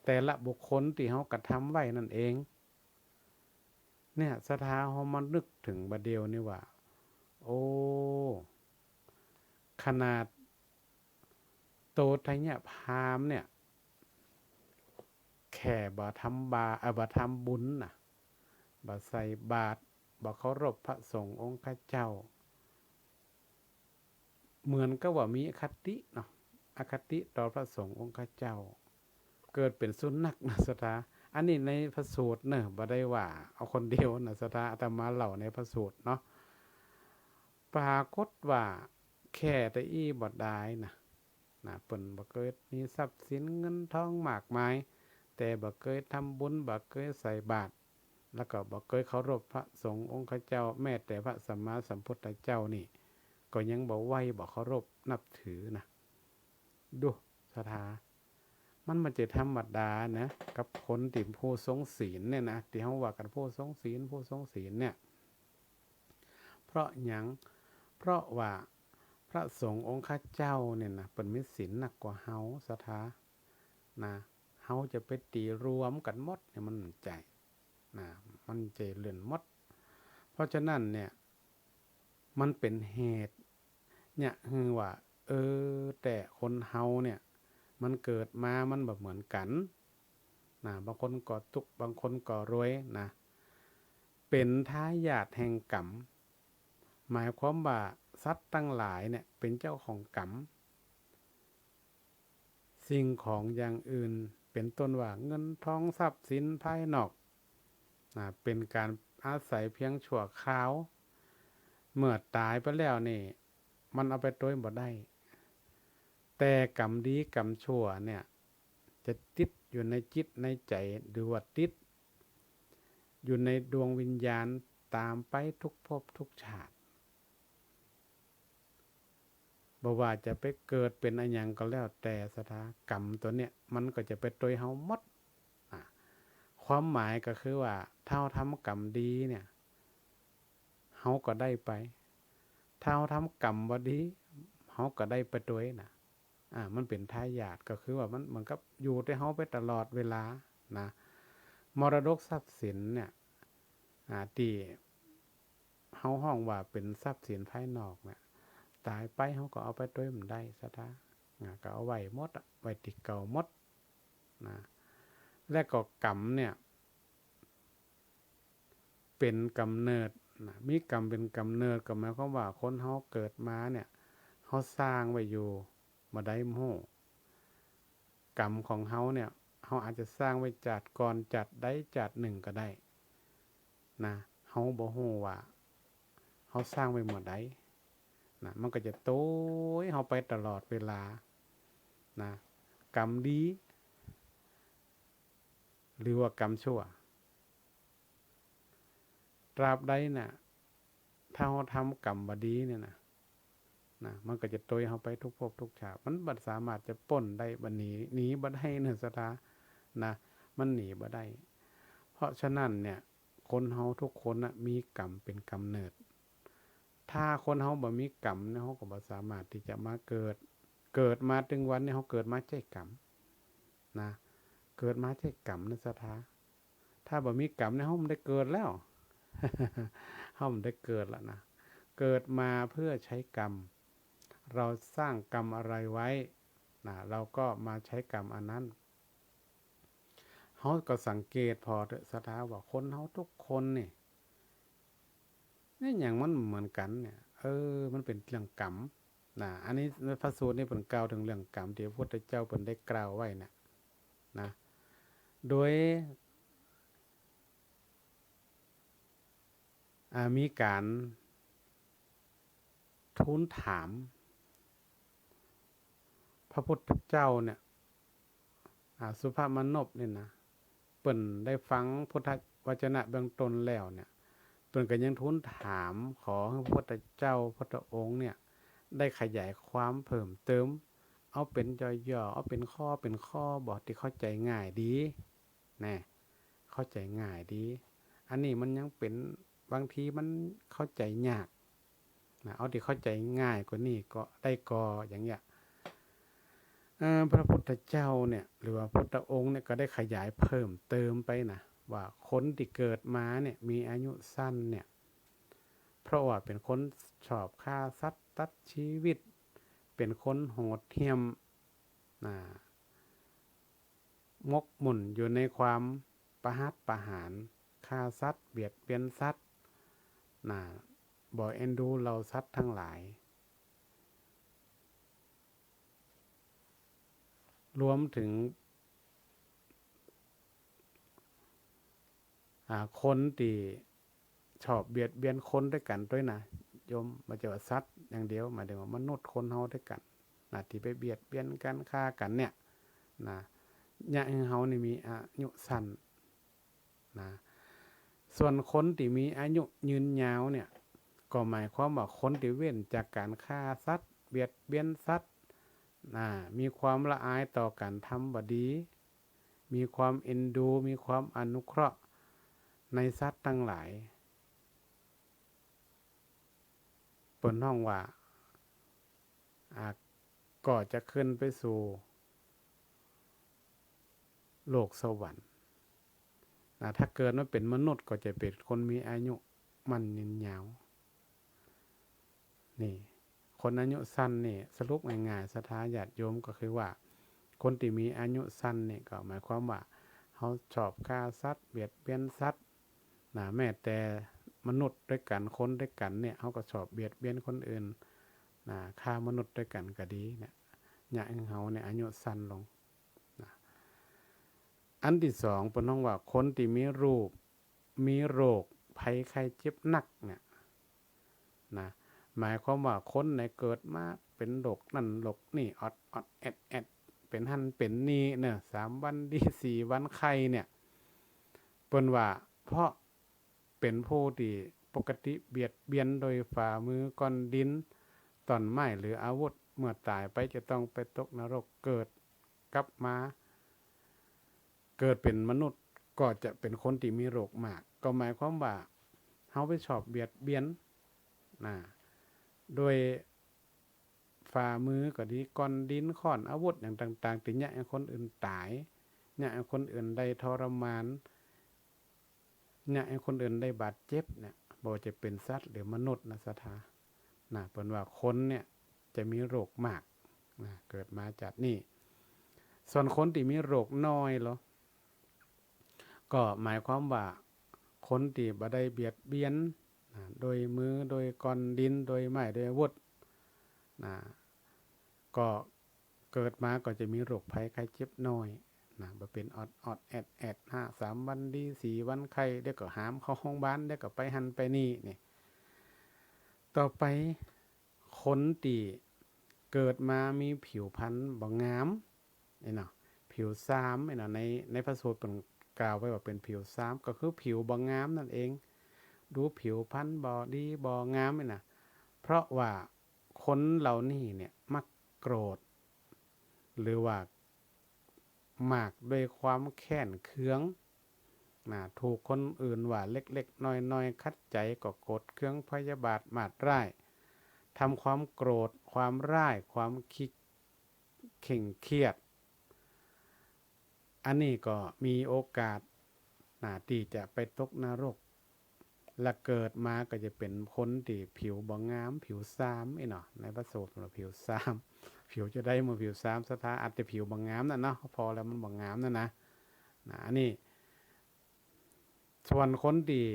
แต่ละบุคคลตี้เฮากระทำไว้นั่นเอง เนี่ย ศรัทธา เฮามานึกเถิงบ่าเดี่ยวนี้ว่า โอ้ ขนาดโตฏยพราหมณ์เนี่ย แค่บ่ทำบา เอ่อ บ่ทำบุญน่ะ บ่ใส่บาตร บ่เคารพพระสงฆ์องค์ข้าเจ้า เหมือนกับว่ามีอคติเนาะ อคติต่อพระสงฆ์องค์ข้าเจ้า เกิดเป๋นสุนัขนะ ศรัทธา อันนี้ในพระสูตรเนอะ บ่ได้ว่าเอาคนเดียวนะ ศรัทธา อาตมาเล่าในพระสูตรเนาะ ปรากฏว่าแค่ตะอี้บ่ดายนะ นะ เปิ้นบ่เกยมีทรัพย์สินเงินทองมากมาย แต่บ่เกยทำบุญ บ่เกยใส่บาตร แล้วก็บ่เกยเคารพพระสงฆ์องค์ข้าเจ้า แม้แต่พระสัมมาสัมพุทธเจ้านี่ ก็ยังบ่ไหว้ บ่เคารพนับถือนะ ดู ศรัทธา มันบ่ใจ้ธรรมดานะ กับคนตี้ผู้ทรงศีลเนี่ยนะ ตี้เฮาว่ากั๋นผู้ทรงศีล ผู้ทรงศีลเนี่ย เพราะหยัง เพราะว่าพระสงฆ์องค์ข้าเจ้าเนี่ยนะ เปิ้นมีศีลนักกว่าเฮา ศรัทธา นะ เฮาจะไปตี๋รวมกั๋นหมดเนี่ยมันบ่ใจ้นะ มันบ่ใจ้เรื่องหมด เพราะฉะนั้นเนี่ย มันเป๋นเหตุเนี่ย หื้อว่า เออ แต่คนเฮาเนี่ย มันเกิดมามันบ่เหมือนกั๋นนะ บางคนก็ตุ๊กข์ บางคนก็รวยนะ เป๋นทายาทแห่งกรรม หมายความว่าสัตว์ตังหลายเนี่ยเป๋นเจ้าของกรรม สิ่งของอย่างอื่น เป๋นต้นว่าเงินทองทรัพย์สินภายนอกนะ เป๋นก๋านอาศัยเพียงชั่วคราว เมื่อต๋ายไปแล้วนี่ มันเอาไปตวยบ่ได้ แต่กรรมดีกรรมชั่วเนี่ย จะติดอยู่ในจิตในใจ๋ หรือว่าติดอยู่ในดวงวิญญาณต๋ามไปทุกภพทุกชาติ บ่ว่าจะไปเกิดเป๋นอะหยังก็แล้วแต่ ศรัทธา กรรมตั๋วเนี่ยมันก็จะไปตวยเฮาหมด อ่ะ ความหมายก็คือว่า ถ้าเฮาทำกรรมดีเนี่ย เฮาก็ได้ไป ถ้าเฮาทำกรรมบ่ดี เฮาก็ได้ไปตวยนะ อ่า มันเป๋นทายาท ก็คือว่ามันเหมือนกับอยู่แต่เฮาไปตลอดเวลานะ มรดกทรัพย์สินเนี่ย อ่า ตี้เฮาฮ้องว่าเป๋นทรัพย์สินภายนอกเนี่ย ต๋ายไปเฮาก็เอาไปตวยบ่ได้ ศรัทธา อ่า ก็เอาไว้หมดอะ ไว้ตี้เก่าหมดนะ และก็กรรมเนี่ย เป๋นก๋ำเนิดนะ มีกรรมเป๋นก๋ำเนิด ก็หมายความว่าคนเฮาเกิดมาเนี่ย เฮาสร้างไว้อยู่บ่ใดบ่ฮู้ กรรมของเฮาเนี่ย เฮาอาจจะสร้างไว้จาติก่อน จาติใดจาตินึ่งก็ได้นะ เฮาบ่ฮู้ว่าเฮาสร้างไว้เมื่อใดนะ มันก็จะตวยเฮาไปตลอดเวลานะ กรรมดี หรือว่ากรรมชั่ว ตราบใดน่ะ ถ้าเฮาทำกรรมบ่ดีเนี่ยนะ นะ มันก็จะตวยเฮาไปทุกภพทุกชาติ มันบ่สามารถจะป๊นได้ บ่หนี หนีบ่ได้เน่อศรัทธา นะ มันหนีบ่ได้ เพราะฉะนั้นเนี่ย คนเฮาทุกคนน่ะ มีกรรมเป๋นกำเนิด ถ้าคนเฮาบ่มีกรรมเนี่ย เฮาก็บ่สามารถตี้จะมาเกิด เกิดมาตึงวันเนี่ย เฮาเกิดมาใจ๊กรรม นะ เกิดมาใจ๊กรรมเน่อศรัทธา ถ้าบ่มีกรรมเนี่ย เฮาบ่ได้เกิดแล้ว เฮาบ่ได้เกิดแล้วนะ เกิดมาเพื่อใช้กรรม เราสร้างกรรมอะไรไว้ นะ เราก็มาใช้กรรมอันนั้น เฮาก็สังเกตผ่อเถอะศรัทธา ว่าคนเฮาทุกคนนี่ เนี่ย หยังมันเหมือนกั๋นเนี่ย เออ มันเป๋นเรื่องกรรม นะ อันนี้ในพระสูตรนี่เปิ้นกล่าวเถิงเรื่องกรรม ตี้พระพุทธเจ้าเปิ้นได้กล่าวไว้น่ะ นะ โดย อ่า มีก๋านทูลถาม พระพุทธเจ้าเนี่ย อ่า สุภมนพเนี่ยนะ เปิ้นได้ฟังพุทธวจนะเบื้องต้นแล้วเนี่ย เปิ้นก็ยังทูลถามขอหื้อพระพุทธเจ้าพุทธองค์เนี่ย ได้ขยายความเพิ่มเติม เอาเป๋นย่อๆ เอาเป๋นข้อเป๋นข้อบ่ ตี้เข้าใจ๋ง่ายดี แน่ เข้าใจ๋ง่ายดี อันนี้มันยังเป๋น บางทีมันเข้าใจ๋ยาก นะ เอาตี้เข้าใจ๋ง่ายกว่านี้ก็ได้ก่อ อย่างเงี้ย เอ่อ พระพุทธเจ้าเนี่ย หรือว่าพุทธองค์เนี่ย ก็ได้ขยายเพิ่มเติมไปนะ ว่าคนตี้เกิดมาเนี่ย มีอายุสั้นเนี่ย เพราะว่าเป๋นคนชอบฆ่าสัตว์ตัดชีวิต เป๋นคนโหดเหี้ยม นะ หมกมุ่นอยู่ในความประหัตประหาร ฆ่าสัตว์ เบียดเบียนสัตว์ นะ บ่เอ็นดูเหล่าสัตว์ตังหลาย รวมเถิง อ่า คนตี้ชอบเบียดเบียนคนตวยกั๋นตวยนะโยม บ่ใจ้ว่าสัตว์อย่างเดียว หมายเถิงว่ามนุษย์คนเฮาตวยกั๋นนะ ตี้ไปเบียดเบียนกั๋น ฆ่ากั๋นเนี่ยนะ เยียะหื้อเฮานี่มีอายุสั้นนะ ส่วนคนตี้มีอายุยืนยาวเนี่ย ก็หมายความว่าคนตี้เว้นจากก๋านฆ่าสัตว์ เบียดเบียนสัตว์นะ มีความละอายต่อก๋านทำบ่ดี มีความเอ็นดู มีความอนุเคราะห์ในสัตว์ตังหลาย เปิ้นฮ้องว่า อ่า ก็จะขึ้นไปสู่โลกสวรรค์นะ ถ้าเกิดมาเป๋นมนุษย์ก็จะเป๋นคนมีอายุมั่นยืนยาว นี่ คนอายุสั้นนี่ สรุปง่ายๆ ศรัทธาญาติโยม ก็คือว่า คนตี้มีอายุสั้นนี่ ก็หมายความว่า เฮาชอบฆ่าสัตว์ เบียดเบียนสัตว์นะ แม้แต่มนุษย์ตวยกั๋น คนตวยกั๋นเนี่ย เฮาก็ชอบเบียดเบียนคนอื่นนะ ฆ่ามนุษย์ตวยกั๋นก็ดีเนี่ย เยียะหื้อเฮาเนี่ยอายุสั้นลงนะ อันตี้สอง เปิ้นฮ้องว่าคนตี้มีรูป มีโรคภัยไข้เจ็บหนักเนี่ยนะ หมายความว่าคนไหนเกิดมาเป๋นโรคนั่นโรคนี่ ออดๆ แอดๆ เป๋นหั้นเป๋นนี่เน่อ สามวันดี สี่วันไข้เนี่ย เปิ้นว่าเพราะเป๋นผู้ตี้ปกติเบียดเบียนโดยฝ่ามือ ก้อนดิน ต้อนไม้ หรืออาวุธ เมื่อต๋ายไปจะต้องไปตกนรก เกิดกลับมา เกิดเป๋นมนุษย์ก็จะเป๋นคนตี้มีโรคมาก ก็หมายความว่า เฮาไปชอบเบียดเบียนนะ โดยฝ่ามือก็ดี ก้อนดิน ค้อน อาวุธอย่างต่างๆ ตี้เยียะหื้อคนอื่นต๋าย เยียะหื้อคนอื่นได้ทรมาน เยียะหื้อคนอื่นได้บาดเจ็บเนี่ย บ่ว่าจะเป๋นสัตว์หรือมนุษย์นะศรัทธา นะ เปิ้นว่าคนเนี่ยจะมีโรคมากนะ เกิดมาจาตินี้ ส่วนคนตี้มีโรคน้อยลอ ก็หมายความว่าคนตี้บ่ได้เบียดเบียนนะ โดยมือ โดยก้อนดิน โดยไม้ โดยอาวุธนะ ก็เกิดมาก็จะมีโรคภัยไข้เจ็บน้อยนะ บ่เป๋นออดๆ แอดๆ ห้า สามวันดี สี่วันไข้ เดี๋ยวก็หามเข้าโฮงบาล เดี๋ยวก็ไปหั้นไปนี่ นี่ ต่อไป คนตี้เกิดมามีผิวพรรณบ่งาม ไอ้เนาะ ผิวซาม ไอ้เนาะ ใน ในพระสูตรเปิ้น กล่าวไว้ว่าเป๋นผิวซ้ำ ก็คือผิวบ่งามนั่นเอง ดูผิวพรรณบ่ดีบ่งามนี่นะ เพราะว่าคนเหล่านี้เนี่ยมักโกรธ หรือว่ามากด้วยความแค้นเคืองนะ ถูกคนอื่นว่าเล็กๆ น้อยๆ ขัดใจ๋ก็โกรธเคืองพยาบาทมาดร้าย ทำความโกรธ ความร้าย ความขี้ เคร่งเครียด อันนี้ก็มีโอกาสนะ ตี้จะไปตกนรก และเกิดมาก็จะเป๋นคนตี้ผิวบ่งาม ผิวซ้ำอี้เนาะ ในพระสูตรว่าผิวซ้ำ ผิวจะใดเมื่อผิวซ้ำ ศรัทธา อาจจะผิวบ่งามนั่นเนาะ ผ่อแล้วมันบ่งามนั่นนะ นะ อันนี้ ส่วนคนตี้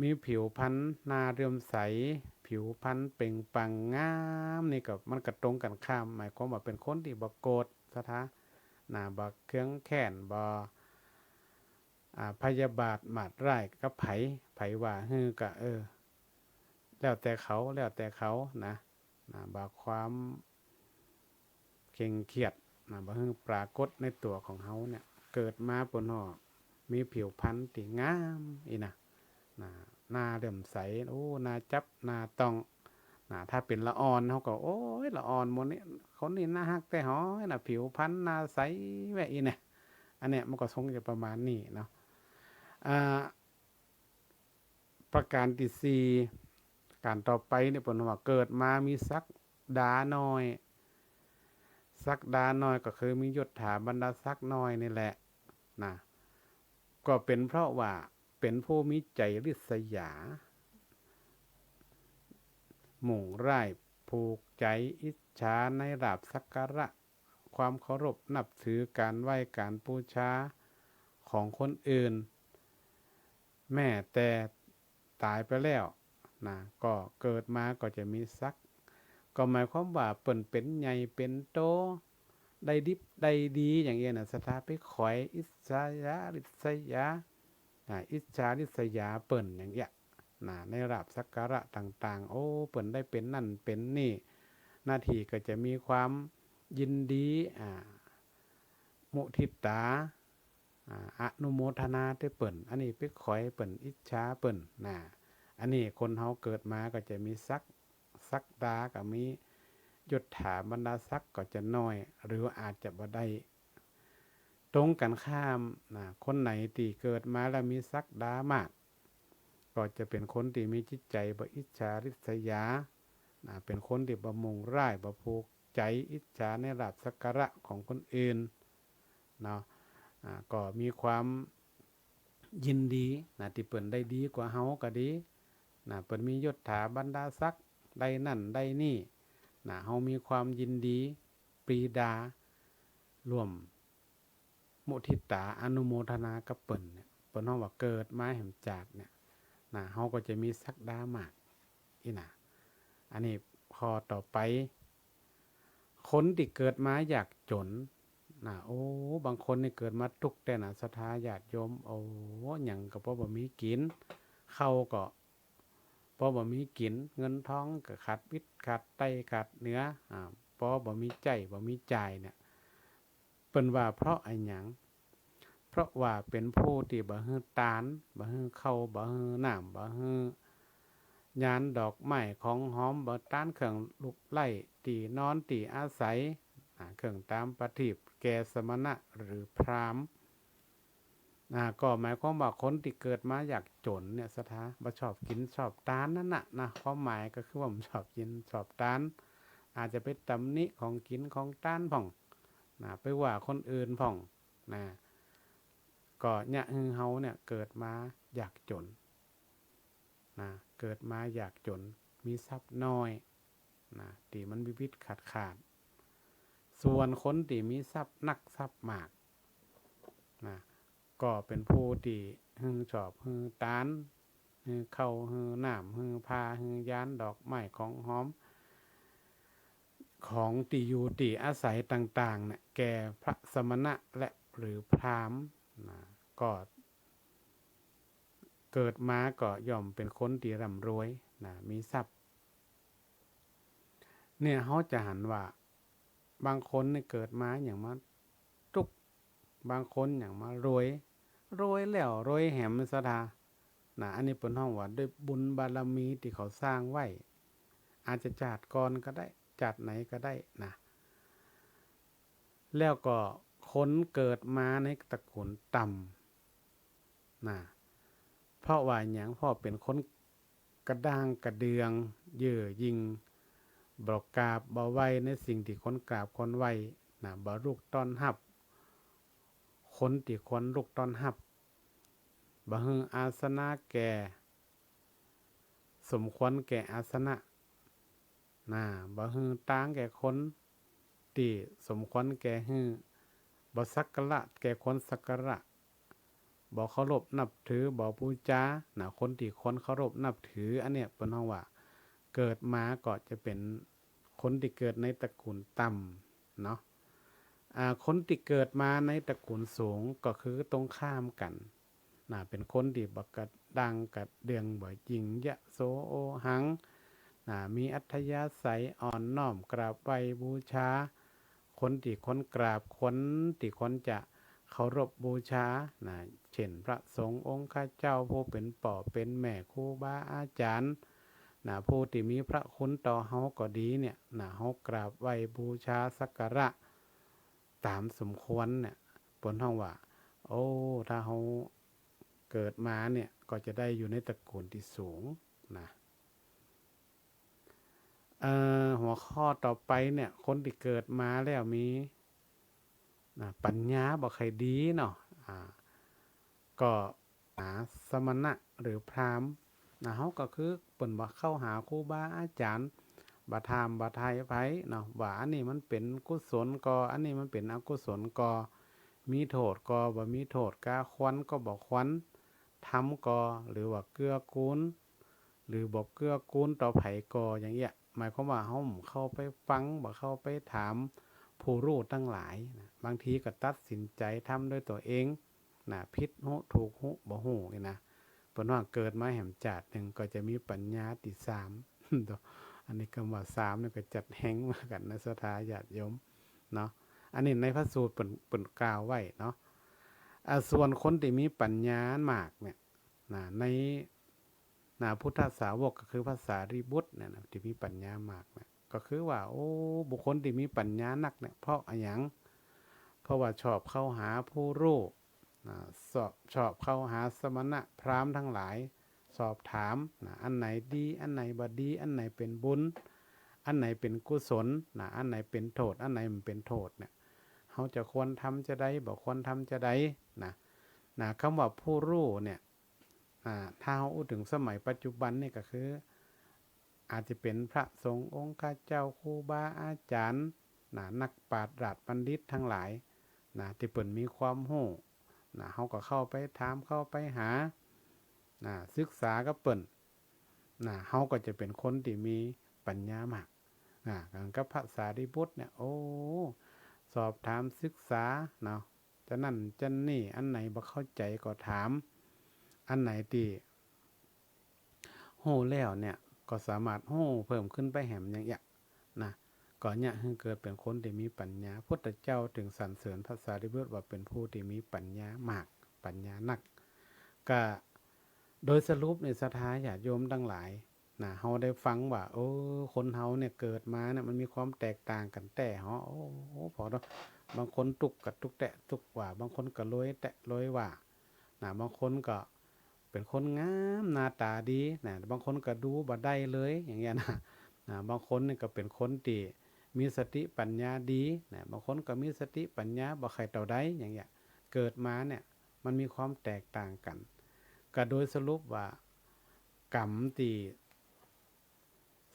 มีผิวพรรณหน้าเลื่อมใส ผิวพรรณเปล่งปลั่งงามนี่ก็ มันก็ตรงกันข้าม หมายความว่าเป๋นคนตี้บ่โกรธ ศรัทธา นะ บ่เคืองแค้น บ่ อ่า พยาบาทมาดร้ายกับใผ ใผว่าหื้อก็ เออ แล้วแต่เขา แล้วแต่เขานะ นะ บ่ความ เคร่งเครียดนะ บ่หื้อปรากฏในตั๋วของเฮาเนี่ย เกิดมาเปิ้นฮ้อมีผิวพรรณตี้งามอี้นะ นะ หน้าเลื่อมใส โอ้ หน้าจับ หน้าต้อง นะ ถ้าเป๋นละอ่อน เฮาก็ โอ๊ย ละอ่อนหมู่นี้ คนนี้หน้าฮักแต๊ฮ้อยนะ ผิวพรรณหน้าใสแว่อี้นะ อันเนี้ยมันก็คงจะประมาณนี้เนาะ อ่า ประก๋านตี้สี่ ก๋านต่อไปเนี่ยเปิ้นว่าเกิดมามีศักดาน้อย ศักดาน้อยก็คือมียศถาบรรดาศักดิ์น้อยนี่แหละนะ ก็เป๋นเพราะว่าเป๋นผู้มีใจ๋ริษยา มุ่งร้าย ผูกใจ๋อิจฉาในลาภสักการะ ความเคารพนับถือ ก๋านไหว้ก๋านปู๋จาของคนอื่น แม้แต่ต๋ายไปแล้วนะ ก็เกิดมาก็จะมีศักดิ์ ก็หมายความว่าเปิ้นเป๋นใหญ่เป๋นโต ได้ดิบได้ดีอย่างเอี้ยนะ ศรัทธา ไปใค่อิจฉาริษยา อ่า อิจฉาริษยาเปิ้นอย่างเอี้ยนะ ในลาภสักการะต่างๆ โอ้ เปิ้นได้เป๋นนั่นเป๋นนี่ หน้าตี้ก็จะมีความยินดี อ่า มุทิตา อ่า อนุโมทนาตวยเปิ้น อันนี้ไปใค่เปิ้น อิจฉาเปิ้นนะ อันนี้คนเฮาเกิดมาก็จะมีศักดิ์ ศักดาก็มี ยศถาบรรดาศักดิ์ก็จะน้อย หรืออาจจะบ่ได้ ตรงกันข้ามนะ คนไหนตี้เกิดมาแล้วมีศักดามาก ก็จะเป๋นคนตี้มีจิตใจ๋บ่อิจฉาริษยานะ เป๋นคนตี้บ่มุ่งร้าย บ่ผูกใจ๋อิจฉาในลาภสักการะของคนอื่นเนาะ อ่า ก็มีความยินดีนะ ตี้เปิ้นได้ดีกว่าเฮาก็ดีนะ เปิ้นมียศถาบรรดาศักดิ์ ได้นั่นได้นี่นะ เฮามีความยินดี ปรีดา ร่วมมุทิตา อนุโมทนากับเปิ้นเนี่ย เปิ้นฮ้องว่าเกิดมาแหมจาติเนี่ยนะ เฮาก็จะมีศักดามากอี้นะ อันนี้ข้อต่อไป คนตี้เกิดมายากจ๋นนะ โอ้ บางคนนี่เกิดมาตุ๊กข์แต๊นะ ศรัทธาญาติโยม โอ้ หยังก็ปอบ่มีกิ๋น ข้าวก็ปอบ่มีกิ๋น เงินทองก็ขาดวิดขาดใต้ขาดเหนือ อ่า ปอบ่มีใจ๊บ่มีจ่ายเนี่ย เปิ้นว่าเพราะอะหยัง เพราะว่าเป๋นผู้ตี้บ่หื้อตาน บ่หื้อข้าว บ่หื้อน้ำ บ่หื้อญานดอกไม้ของหอม บ่ตานเครื่องลูกไล้ ตี้นอน ตี้อาศัย อ่า เครื่องตามประทีปแก่สมณะหรือพราหมณ์ อ่า ก็หมายความว่าคนตี้เกิดมายากจ๋นเนี่ย ศรัทธา บ่ชอบกิ๋นชอบตานนั่นน่ะนะ ความหมายก็คือว่าบ่ชอบกิ๋นชอบตาน อาจจะไปตำหนิของกิ๋นของตานพ่อง นะ ไปว่าคนอื่นพ่องนะ ก็เยียะหื้อเฮาเนี่ยเกิดมายากจ๋นนะ เกิดมายากจ๋น มีทรัพย์น้อยนะ ตี้มันวิวิดขาดขาด ส่วนคนตี้มีทรัพย์นักทรัพย์มากนะ ก็เป๋นผู้ตี้หื้อชอบหื้อตาน หื้อข้าว หื้อน้ำ หื้อผ้า หื้อญานดอกไม้ของหอม ของตี้อยู่ตี้อาศัยต่างๆ เนี่ย แก่พระสมณะและหรือพราหมณ์นะ ก็เกิดมาก็ย่อมเป๋นคนตี้ร่ำรวยนะ มีทรัพย์ เนี่ย เฮาจะหันว่า บางคนเนี่ยเกิดมาหยังมาตุ๊กข์ บางคนหยังมารวย รวยแล้วรวยแหมศรัทธา นะ อันนี้เปิ้นฮ้องว่าด้วยบุญบารมีตี้เขาสร้างไว้ อาจจะจาติก่อนก็ได้ จาติไหนก็ได้นะ แล้วก็คนเกิดมาในตระกูลต่ำนะ เพราะว่าหยัง เพราะเป๋นคนกระด้างกระเดื่อง เย่อหยิ่ง บ่กราบบ่ไหว้ในสิ่งตี้ควรกราบควรไหว้นะ บ่ลุกต้อนฮับคนตี้ควรลุกต้อนฮับ บ่หื้ออาสนะแก่ สมควรแก่อาสนะ นะ บ่หื้อตางแก่คนตี้สมควรแก่หื้อ บ่สักการะแก่คนสักการะ บ่เคารพนับถือ บ่บูชา นะ คนตี้ควรเคารพนับถือ อันเนี้ยเปิ้นฮ้องว่า เกิดมาก็จะเป๋นคนตี้เกิดในตระกูลต่ำเนาะ อ่า คนตี้เกิดมาในตระกูลสูงก็คือตรงข้ามกั๋น นะ เป๋นคนตี้บ่กระด้างกระเดื่อง บ่หยิ่งยโสโอหัง นะ มีอัธยาศัยอ่อนน้อมกราบไหว้บูชา คนตี้ควรกราบ คนตี้ควรจะเคารพบูชา นะ เช่น พระสงฆ์องค์ข้าเจ้า ผู้เป๋นป้อเป๋นแม่ ครูบาอาจ๋ารย์ นะ ผู้ตี้มีพระคุณต่อเฮาก็ดีเนี่ย นะ เฮากราบไหว้บูชาสักการะต๋ามสมควรเนี่ย เปิ้นฮ้องว่า โอ้ ถ้าเฮาเกิดมาเนี่ย ก็จะได้อยู่ในตระกูลตี้สูงนะ เอ่อ หัวข้อต่อไปเนี่ย คนตี้เกิดมาแล้วมี นะ ปัญญาบ่ใค่ดีเนาะ อ่า ก็หาสมณะหรือพราหมณ์ นะ เฮาก็คือเปิ้นบ่เข้าหาครูบาอาจ๋ารย์ บ่ถามบ่ไถ่ไผเนาะ ว่าอันนี้มันเป๋นกุศลก่อ อันนี้มันเป๋นอกุศลก่อ มีโต้ษก่อ บ่มีโต้ษ กาควรก่อ บ่ควร ทำก่อ หรือว่าเกื้อกูล หรือบ่เกื้อกูลต่อไผก่อ อย่างเอี้ย หมายความว่าเฮาบ่เข้าไปฟัง บ่เข้าไปถามผู้ฮู้ตังหลายนะ บางทีก็ตัดสินใจ๋ทำด้วยตั๋วเองนะ ผิดฮู้ถูกฮู้บ่ฮู้นี่นะ เปิ้นว่าเกิดมาแหมจาตินึ่งก็จะมีปัญญาตี้สาม อันนี้กำว่าสามนี่ก็จัดแฮงเหมือนกั๋นนะ ศรัทธาญาติโยมเนาะ อันนี้ในพระสูตรเปิ้น เปิ้นกล่าวไว้เนาะ อ่า ส่วนคนตี้มีปัญญามากเนี่ย นะ ใน นะ พุทธสาวกก็คือพระสารีบุตรเนี่ยนะ ตี้มีปัญญามากเนี่ย ก็คือว่า โอ้ บุคคลตี้มีปัญญานักเนี่ย เพราะอะหยัง เพราะว่าชอบเข้าหาผู้ฮู้นะ ชอบ ชอบเข้าหาสมณะพราหมณ์ตังหลาย สอบถามนะ อันไหนดี อันไหนบ่ดี อันไหนเป๋นบุญ อันไหนเป๋นกุศลนะ อันไหนเป๋นโต้ษ อันไหนบ่เป๋นโต้ษเนี่ย เฮาจะควรทำจาใด บ่ควรทำจาใดนะ นะ กำว่าผู้ฮู้เนี่ย อ่า ถ้าเฮาอู้เถิงสมัยปัจจุบันนี่ก็คือ อาจจะเป๋นพระสงฆ์องค์ข้าเจ้า ครูบาอาจ๋ารย์นะ นักปราชญ์ราชบัณฑิตตังหลายนะ ตี้เปิ้นมีความฮู้นะ เฮาก็เข้าไปถาม เข้าไปหานะ ศึกษากับเปิ้นนะ เฮาก็จะเป๋นคนตี้มีปัญญามากนะ เหมือนกับพระสารีบุตรเนี่ย โอ้ สอบถามศึกษาเนาะ จานั้นจานี้ อันไหนบ่เข้าใจ๋ก็ถาม อันไหนตี้ฮู้แล้วเนี่ย ก็สามารถฮู้เพิ่มขึ้นไปแหมอย่างเอี้ยนะ ก็เยียะหื้อเกิดเป๋นคนตี้มีปัญญา พุทธเจ้าจึงสรรเสริญพระสารีบุตรว่าเป๋นผู้ตี้มีปัญญามาก ปัญญานัก ก็โดยสรุปนี่ ศรัทธาญาติโยมตังหลาย นะ เฮาได้ฟังว่า เออ คนเฮาเนี่ยเกิดมาเนี่ยมันมีความแตกต่างกั๋นแต๊เหาะ โอ้ ผ่อเนาะ บางคนตุ๊กก็ตุ๊กแต๊ตุ๊กว่า บางคนก็รวยแต๊รวยว่านะ บางคนก็เป๋นคนงามหน้าต๋าดีนะ บางคนก็ดูบ่ได้เลย อย่างเงี้ยนะ นะ บางคนนี่ก็เป๋นคนตี้มีสติปัญญาดีนะ บางคนก็มีสติปัญญาบ่ใค่เต้าใด อย่างเงี้ย เกิดมาเนี่ยมันมีความแตกต่างกั๋น ก็โดยสรุปว่า กรรมตี้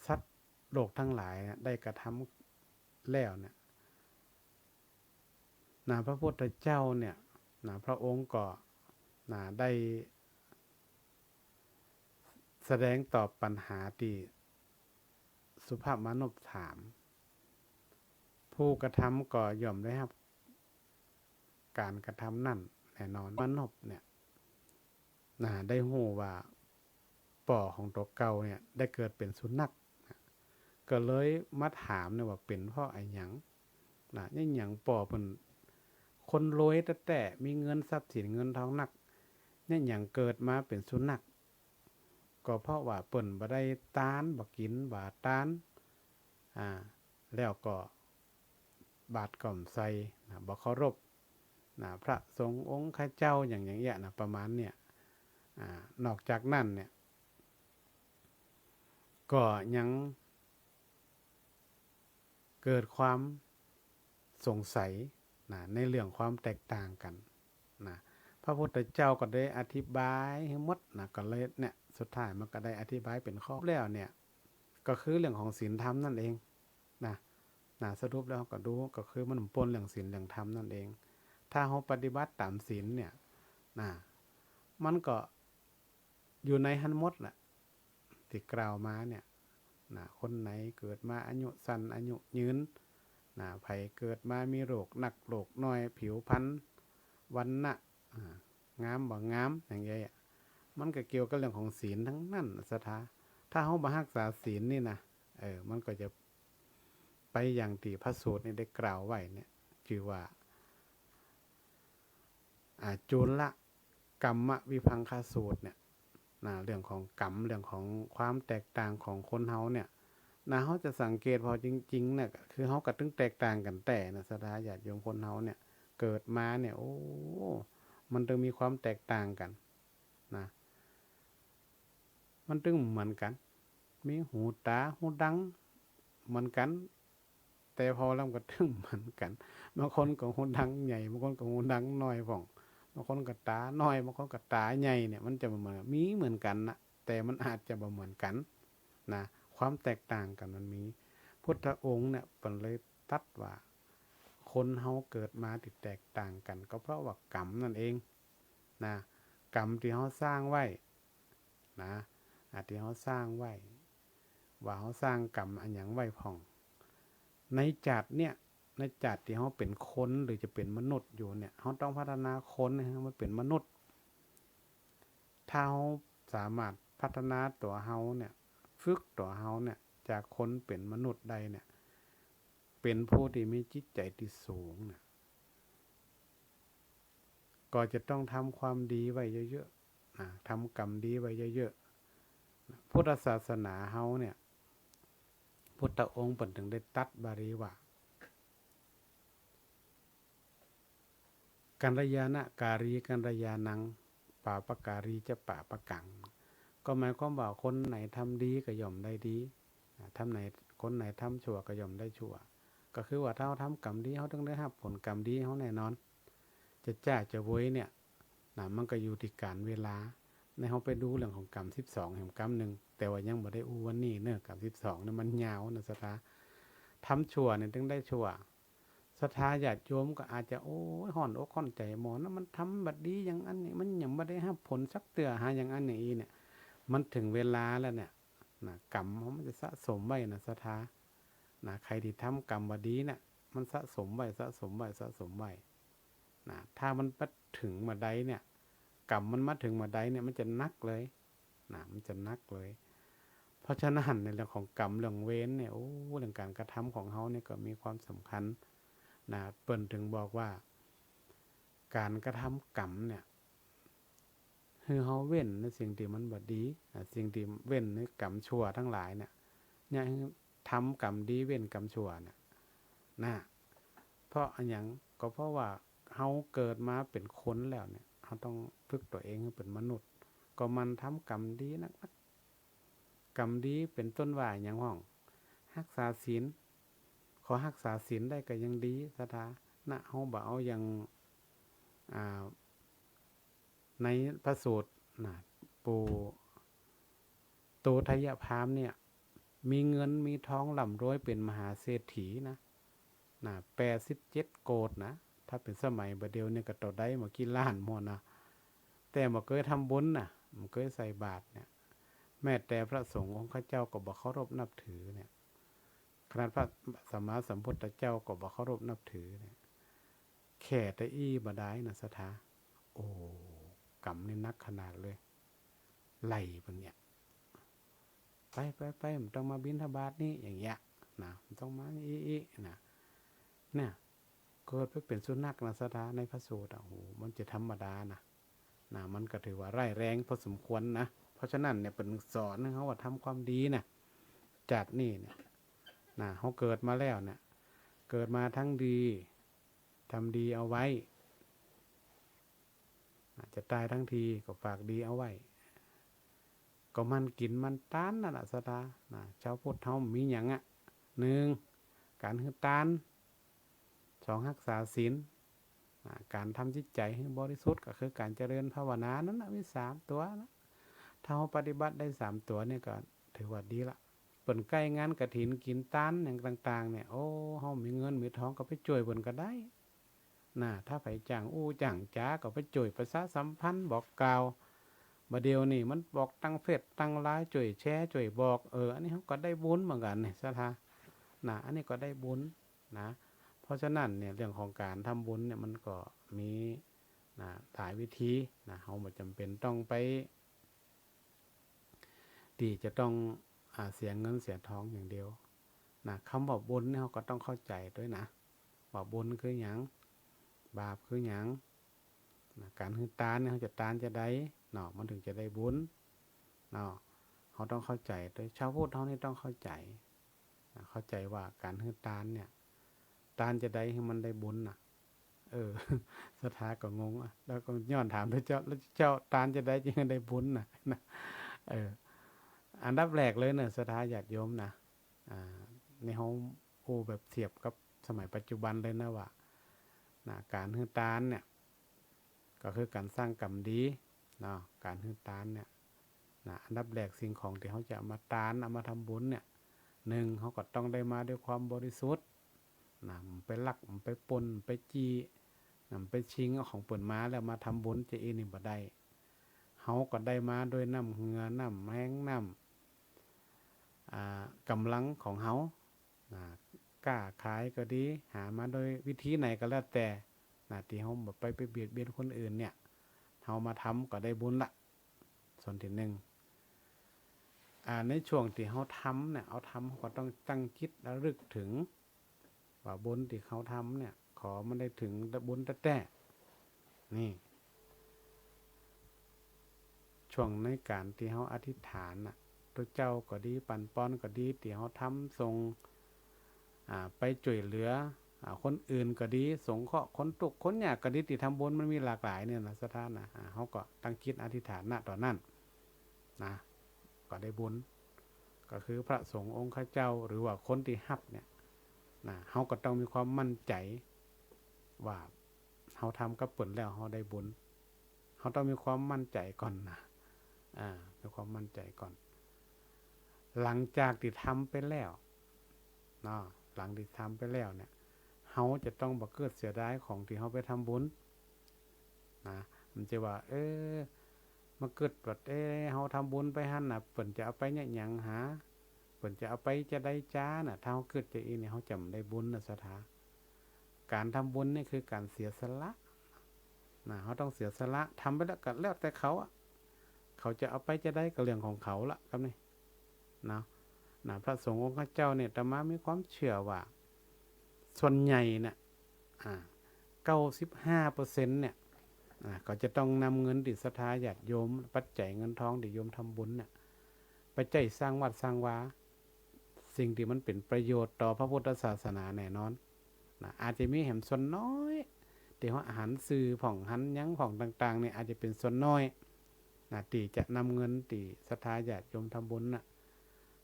สัตว์โลกตังหลายเนี่ยได้กระทำแล้วเนี่ยนะ พระพุทธเจ้าเนี่ยนะ พระองค์ก็นะได้แสดงตอบปัญหาตี้สุภาพมนุษย์ถาม ผู้กระทำก็ย่อมได้ฮับก๋านกระทำนั้นแน่นอน มนุษย์เนี่ย นะ ได้ฮู้ว่าป้อของตั๋วเก่าเนี่ยได้เกิดเป๋นสุนัขนะ ก็เลยมาถามเนี่ยว่าเป๋นเพราะอะหยังนะ อะหยังป้อเปิ้นคนรวยแต๊ๆ มีเงินทรัพย์สินเงินทองนัก เนี่ย หยังเกิดมาเป๋นสุนัข ก็เพราะว่าเปิ้นบ่ได้ตาน บ่กิ๋น บ่ตาน อ่า แล้วก็บาตรก็บ่ใส่นะ บ่เคารพนะ พระสงฆ์องค์ข้าเจ้า อย่าง อย่างเอี้ยนะ ประมาณเนี่ย อ่า นอกจากนั้นเนี่ย ก็ยังเกิดความสงสัยนะ ในเรื่องความแตกต่างกั๋นนะ พระพุทธเจ้าก็ได้อธิบายหื้อหมดนะ ก็เลยเนี่ย สุดท้ายมันก็ได้อธิบายเป๋นข้อแล้วเนี่ย ก็คือเรื่องของศีลธรรมนั่นเองนะ นะ สรุปแล้วก็ดู ก็คือมันบ่ปนเรื่องศีลเรื่องธรรมนั่นเอง ถ้าเฮาปฏิบัติต๋ามศีลเนี่ยนะ มันก็อยู่ในหั้นหมดแหละ ตี้กล่าวมาเนี่ยนะ คนไหนเกิดมาอายุสั้นอายุยืนนะ ใผเกิดมามีโรคนักโรคน้อย ผิวพรรณ วรรณะ อ่า งามบ่งาม อย่างเงี้ย มันก็เกี่ยวกับเรื่องของศีลตังนั้นน่ะ ศรัทธา ถ้าเฮาบ่ฮักษาศีลนี่นะ เออ มันก็จะไปอย่างตี้พระสูตรนี่ได้กล่าวไว้เนี่ย จื้อว่า อ่า จุลกรรมวิภังคสูตรเนี่ยนะ เรื่องของกรรม เรื่องของความแตกต่างของคนเฮาเนี่ยนะ เฮาจะสังเกตผ่อจริงๆ เนี่ย คือเฮาก็ตึงแตกต่างกั๋นแต๊นะ ศรัทธาญาติโยม คนเฮาเนี่ย เกิดมาเนี่ย โอ้ มันตึงมีความแตกต่างกั๋นนะ มันตึงบ่เหมือนกั๋น มีหูต๋าหูดังเหมือนกั๋น แต่ผ่อแล้วมันก็ตึงบ่เหมือนกั๋น บางคนก็หูดังใหญ่ บางคนก็หูดังน้อยพ่อง บางคนก็ต๋าน้อย บางคนก็ต๋าใหญ่เนี่ย มันจะบ่เหมือนกั๋น มีเหมือนกั๋นนะ แต่มันอาจจะบ่เหมือนกั๋นนะ ความแตกต่างกั๋นมันมี พุทธองค์เนี่ยเปิ้นเลยตรัสว่า คนเฮาเกิดมาตี้แตกต่างกั๋น ก็เพราะว่ากรรมนั่นเองนะ กรรมตี้เฮาสร้างไว้นะ อ่า ตี้เฮาสร้างไว้ ว่าเฮาสร้างกรรมอะหยังไว้พ่อง ในจาติเนี่ย ในจาติตี้เฮาเป๋นคนหรือจะเป๋นมนุษย์อยู่เนี่ย เฮาต้องพัฒนาคนหื้อมันเป๋นมนุษย์ ถ้าเฮาสามารถพัฒนาตั๋วเฮาเนี่ย ฝึกตั๋วเฮาเนี่ย จากคนเป๋นมนุษย์ได้เนี่ย เป๋นผู้ตี้มีจิตใจ๋ตี้สูงเนี่ย ก็จะต้องทำความดีไว้เยอะๆ นะ ทำกรรมดีไว้เยอะๆ พุทธศาสนาเฮาเนี่ย พุทธองค์เปิ้นตึงได้ตรัสบาลีว่า กัลยาณการีกัลยาณัง ปาปการีจะปาปกัง ก็หมายความว่าคนไหนทำดีก็ย่อมได้ดี อ่า ทำไหน คนไหนทำชั่วก็ย่อมได้ชั่ว ก็คือว่าถ้าเฮาทำกรรมดี เฮาตึงได้ฮับผลกรรมดีเฮาแน่นอน จะจ๊าจะโวยเนี่ยนะ มันก็อยู่ตี้กาลเวลา ในเฮาไปดูเรื่องของกรรมสิบสองแหมกำนึ่ง แต่ว่ายังบ่ได้อู้วันนี้เนาะ กรรมสิบสองเนี่ยมันยาวนะศรัทธา ทำชั่วเนี่ยตึงได้ชั่ว ศรัทธาญาติโยมก็อาจจะ โอ้ย ฮ้อนอกฮ้อนใจ๋ หมอนั้นมันทำบ่ดีอย่างอั้นนี่ มันยังบ่ได้ฮับผลสักเตื้อ หาอย่างอั้นอย่างอี้เนี่ย มันเถิงเวลาแล้วเนี่ย นะ กรรมมันจะสะสมไว้นะศรัทธา นะ ใผตี้ทำกรรมบ่ดีเนี่ย มันสะสมไว้ สะสมไว้ สะสมไว้ นะ ถ้ามันมาเถิงบ่าใดเนี่ย กรรมมันมาเถิงบ่าใดเนี่ย มันจะหนักเลย นะ มันจะหนักเลย เพราะฉะนั้นในเรื่องของกรรมเรื่องเวรเนี่ย โอ้ เรื่องก๋านกระทำของเฮาเนี่ยก็มีความสำคัญ นะ เปิ้นตึงบอกว่า ก๋านกระทำกรรมเนี่ย หื้อเฮาเว้นในสิ่งตี้มันบ่ดี อ่า สิ่งตี้เว้นในกรรมชั่วตังหลายเนี่ย เนี่ย หื้อทำกรรมดีเว้นกรรมชั่วเนี่ย นะ เพราะอะหยัง ก็เพราะว่าเฮาเกิดมาเป๋นคนแล้วเนี่ย เฮาต้องฝึกตั๋วเองหื้อเป๋นมนุษย์ ก็หมั่นทำกรรมดีนักๆ กรรมดีเป๋นต้นว่าอะหยังพ่อง ฮักษาศีล ขอฮักษาศีลได้ก็ยังดีศรัทธานะ เฮาบ่เอาอย่าง อ่า ในพระสูตรนะ ปู่โตไทยพราหมณ์เนี่ย มีเงินมีทองร่ำรวยเป๋นมหาเศรษฐีนะ นะ แปดสิบเจ็ดโกฏนะ ถ้าเป๋นสมัยบ่าเดี่ยวเนี่ยก็เต้าใดบ่ากี่ล้านหมดนะ แต่บ่เกยทำบุญนะ บ่เกยใส่บาตรเนี่ย แม้แต่พระสงฆ์องค์ข้าเจ้าก็บ่เคารพนับถือเนี่ย ขนาดพระสัมมาสัมพุทธเจ้าก็บ่เคารพนับถือเนี่ย แค่ตะอี้บ่ได้นะศรัทธา โอ้ กรรมนี่หนักขนาดเลย ไล่เปิ้นเนี่ย ไป ไป ไป บ่ต้องมาบิณฑบาตนี่ อย่างเงี้ยนะ บ่ต้องมาอี้ อี้นะ เนี่ย เกิดไปเป๋นสุนัขนะศรัทธา ในพระสูตรอะ โอ้โห มันจะธรรมดานะ นะ มันก็ถือว่าร้ายแรงพอสมควรนะ เพราะฉะนั้นเนี่ยเปิ้นสอนหื้อเฮาว่าทำความดีนะ จาตินี้เนี่ยนะ เฮาเกิดมาแล้วเนี่ย เกิดมาทั้งดี ทำดีเอาไว้ นะ จะต๋ายทั้งทีก็ฝากดีเอาไว้ ก็หมั่นกิ๋นหมั่นตานนั่นล่ะศรัทธา นะ ชาวพุทธเฮามีหยังอะ หนึ่ง ก๋านหื้อตาน สอง ฮักษาศีล นะ ก๋านทำจิตใจ๋หื้อบริสุทธิ์ ก็คือก๋านเจริญภาวนานั่นน่ะ มีสามตั๋วนะ ถ้าเฮาปฏิบัติได้สามตั๋วเนี่ยก็ถือว่าดีละ เปิ้นใก้งานกฐินกิ๋นตานหยังต่างๆ เนี่ย โอ้ เฮามีเงินมีทองก็ไปจ้วยเปิ้นก็ได้ นะ ถ้าใผจ้างอู้จ้างจ๋าก็ไปจ้วยประชาสัมพันธ์บอกกล่าว บ่าเดี่ยวนี้มันบอกตังเฟซตังไลน์ จ้วยแชร์จ้วยบอก เออ อันนี้เฮาก็ได้บุญเหมือนกั๋นนี่ศรัทธา นะ อันนี้ก็ได้บุญนะ เพราะฉะนั้นเนี่ยเรื่องของก๋านทำบุญเนี่ยมันก็มีนะ หลายวิธีนะ เฮาบ่จ๋ำเป๋นต้องไป ตี้จะต้อง อ่า เสียเงินเสียทองอย่างเดียวนะ กำว่าบุญเนี่ยเฮาก็ต้องเข้าใจ๋ตวยนะ ว่าบุญคือหยัง บาปคือหยังนะ ก๋านหื้อตานเนี่ยเฮาจะตานจาใดเนาะ มันถึงจะได้บุญเนาะ เฮาต้องเข้าใจ๋ตวย ชาวพุทธเฮานี่ต้องเข้าใจ๋นะ เข้าใจ๋ว่าก๋านหื้อตานเนี่ย ตานจาใดหื้อมันได้บุญน่ะ เออ ศรัทธาก็งงอะ แล้วก็ย้อนถามพระเจ้า แล้วเจ้าตานจาใดจึงได้บุญน่ะ นะ เออ อันดับแรกเลยเน่อศรัทธาญาติโยมนะ อ่า นี่เฮาอู้แบบเทียบกับสมัยปัจจุบันเลยนะว่า นะ ก๋านหื้อตานเนี่ย ก็คือก๋านสร้างกรรมดีเนาะ ก๋านหื้อตานเนี่ย นะ อันดับแรกสิ่งของตี้เฮาจะเอามาตาน เอามาทำบุญเนี่ย หนึ่ง เฮาก็ต้องได้มาด้วยความบริสุทธิ์นะ บ่ไปลัก บ่ไปปล้น บ่ไปจี้นะ บ่ไปชิงเอาของเปิ้นมาแล้วมาทำบุญ จาอี้นี่บ่ได้ เฮาก็ได้มาด้วยน้ำเหงื่อ น้ำแฮง น้ำ อ่า ก๋ำลังของเฮา นะ ก๊าขายก็ดี หามาโดยวิธีไหนก็แล้วแต่ นะ ตี้เฮาบ่ไป ไปเบียดเบียนคนอื่นเนี่ย เฮามาทำก็ได้บุญละ ส่วนตี้นึ่ง อ่า ในช่วงตี้เฮาทำเนี่ย เฮาทำ เฮาก็ต้องตั้งจิตระลึกเถิง ว่าบุญตี้เฮาทำเนี่ย ขอมันได้เถิงบุญแต๊ๆ นี่ ช่วงในก๋านตี้เฮาอธิษฐานน่ะ ตุ๊เจ้าก็ดี ปั๋นปอนก็ดี ตี้เฮาทำส่ง อ่า ไปจ้วยเหลือ อ่า คนอื่นก็ดี สงเคราะห์คนตุ๊กข์คนยากก็ดี ตี้ทำบุญมันมีหลากหลายเนี่ยนะศรัทธานะ อ่า เฮาก็ตั้งจิตอธิษฐาน ณ ต๋อนนั้นนะ ก็ได้บุญ ก็คือพระสงฆ์องค์ข้าเจ้า หรือว่าคนตี้ฮับเนี่ยนะ เฮาก็ต้องมีความมั่นใจ๋ว่าเฮาทำกับเปิ้นแล้วเฮาได้บุญ เฮาต้องมีความมั่นใจ๋ก่อนนะ อ่า มีความมั่นใจ๋ก่อน หลังจากตี้ทำไปแล้วเนาะ หลังตี้ทำไปแล้วเนี่ย เฮาจะต้องบ่เกิดเสียดายของตี้เฮาไปทำบุญนะ มันจะว่า เออ มากึ๊ดว่า เอ๊ะ เฮาทำบุญไปหั้นน่ะ เปิ้นจะเอาไปเยียะหยังหา เปิ้นจะเอาไปจาใดจาน่ะ ถ้าเฮากึ๊ดจาอี้นี่ เฮาจะบ่ได้บุญน่ะศรัทธา ก๋านทำบุญนี่คือก๋านเสียสละนะ เฮาต้องเสียสละ ทำไปแล้วก็แล้วแต่เขาอะ เขาจะเอาไปจาใดก็เรื่องของเขาละ กำนี้เนาะ นะ พระสงฆ์องค์ข้าเจ้าเนี่ย อาตมามีความเชื่อว่า ส่วนใหญ่น่ะ อ่า เก้าสิบห้าเปอร์เซ็นต์ เนี่ย อ่า เขาจะต้องนำเงินตี้ศรัทธาญาติโยม ปัจจัยเงินทองตี้โยมทำบุญน่ะ ไปใจ๊สร้างวัดสร้างวา สิ่งตี้มันเป๋นประโยชน์ต่อพระพุทธศาสนาแน่นอนนะ อาจจะมีแหมส่วนน้อย ตี้เฮาหันสื่อพ่องหันหยังพ่องต่างๆ เนี่ย อาจจะเป๋นส่วนน้อยนะ ตี้จะนำเงินตี้ศรัทธาญาติโยมทำบุญน่ะ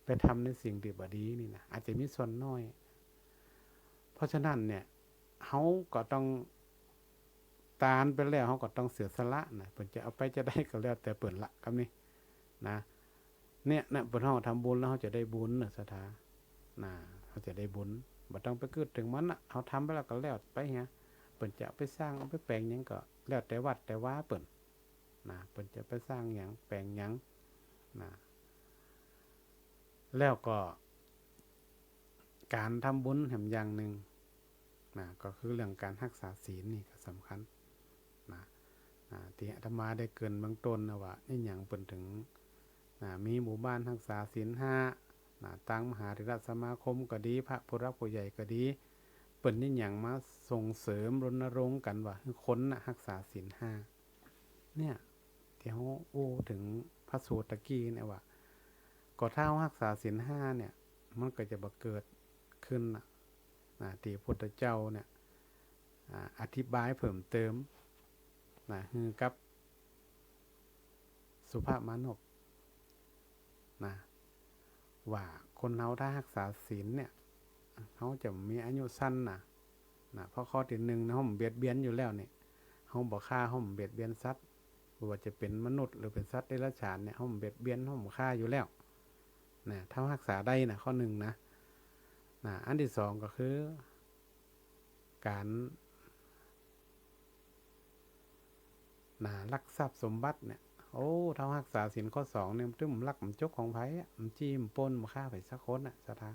ไปทำในสิ่งตี้บ่ดีนี่นะ อาจจะมีส่วนน้อย เพราะฉะนั้นเนี่ย เฮาก็ต้อง ตานไปแล้ว เฮาก็ต้องเสียสละนะ เปิ้นจะเอาไปจาใดก็แล้วแต่เปิ้นละ กำนี้นะ เนี่ยนะ เปิ้นฮ้องทำบุญแล้วเฮาจะได้บุญน่ะศรัทธานะ เฮาจะได้บุญ บ่ต้องไปกึ๊ดเถิงมันน่ะ เฮาทำไปแล้วก็แล้วไปเหีย เปิ้นจะเอาไปสร้าง เอาไปแป๋งหยังก็แล้วแต่วัดแต่วาเปิ้นนะ เปิ้นจะไปสร้างหยังแป๋งหยังนะ แล้วก็ก๋านทำบุญแหมอย่างนึ่งนะ ก็คือเรื่องก๋านฮักษาศีลนี่ก็สำคัญนะ นะ ตี้อาตมาได้เกริ่นเบื้องต้นนะว่า อิหยังเปิ้นเถิงนะ มีหมู่บ้านฮักษาศีลห้านะ ตางมหาเถรสมาคมก็ดี พระผู้หลักผู้ใหญ่ก็ดี เปิ้นอิหยังมาส่งเสริมรณรงค์กั๋นว่าหื้อคนน่ะฮักษาศีลห้า เนี่ย เฮาอู้เถิงพระสูตรตะกี้เนี่ยว่า ก็ถ้าเฮาฮักษาศีลห้าเนี่ย มันก็จะบ่เกิดขึ้นน่ะ นะ ตี้พุทธเจ้าเนี่ย อ่า อธิบายเพิ่มเติม นะ หื้อกับสุภมานพ นะ ว่าคนเฮาถ้าฮักษาศีลเนี่ย เฮาจะมีอายุสั้นนะ นะ เพราะข้อตี้นึ่งนะ เฮาบ่เบียดเบียนอยู่แล้วนี่ เฮาบ่ฆ่า เฮาบ่เบียดเบียนสัตว์ บ่ว่าจะเป๋นมนุษย์หรือเป๋นสัตว์เดรัจฉานเนี่ย เฮาบ่เบียดเบียน เฮาบ่ฆ่าอยู่แล้ว นะ ถ้าฮักษาได้นะ ข้อนึ่งนะ นะ อันตี้สองก็คือ ก๋าน นะ ลักทรัพย์สมบัติเนี่ย โอ้ ถ้าฮักษาศีลข้อสองเนี่ย มันตึงบ่ลักบ่จกของใผอะ บ่จี้บ่ปล้นบ่ฆ่าใผสักคนน่ะ ศรัทธา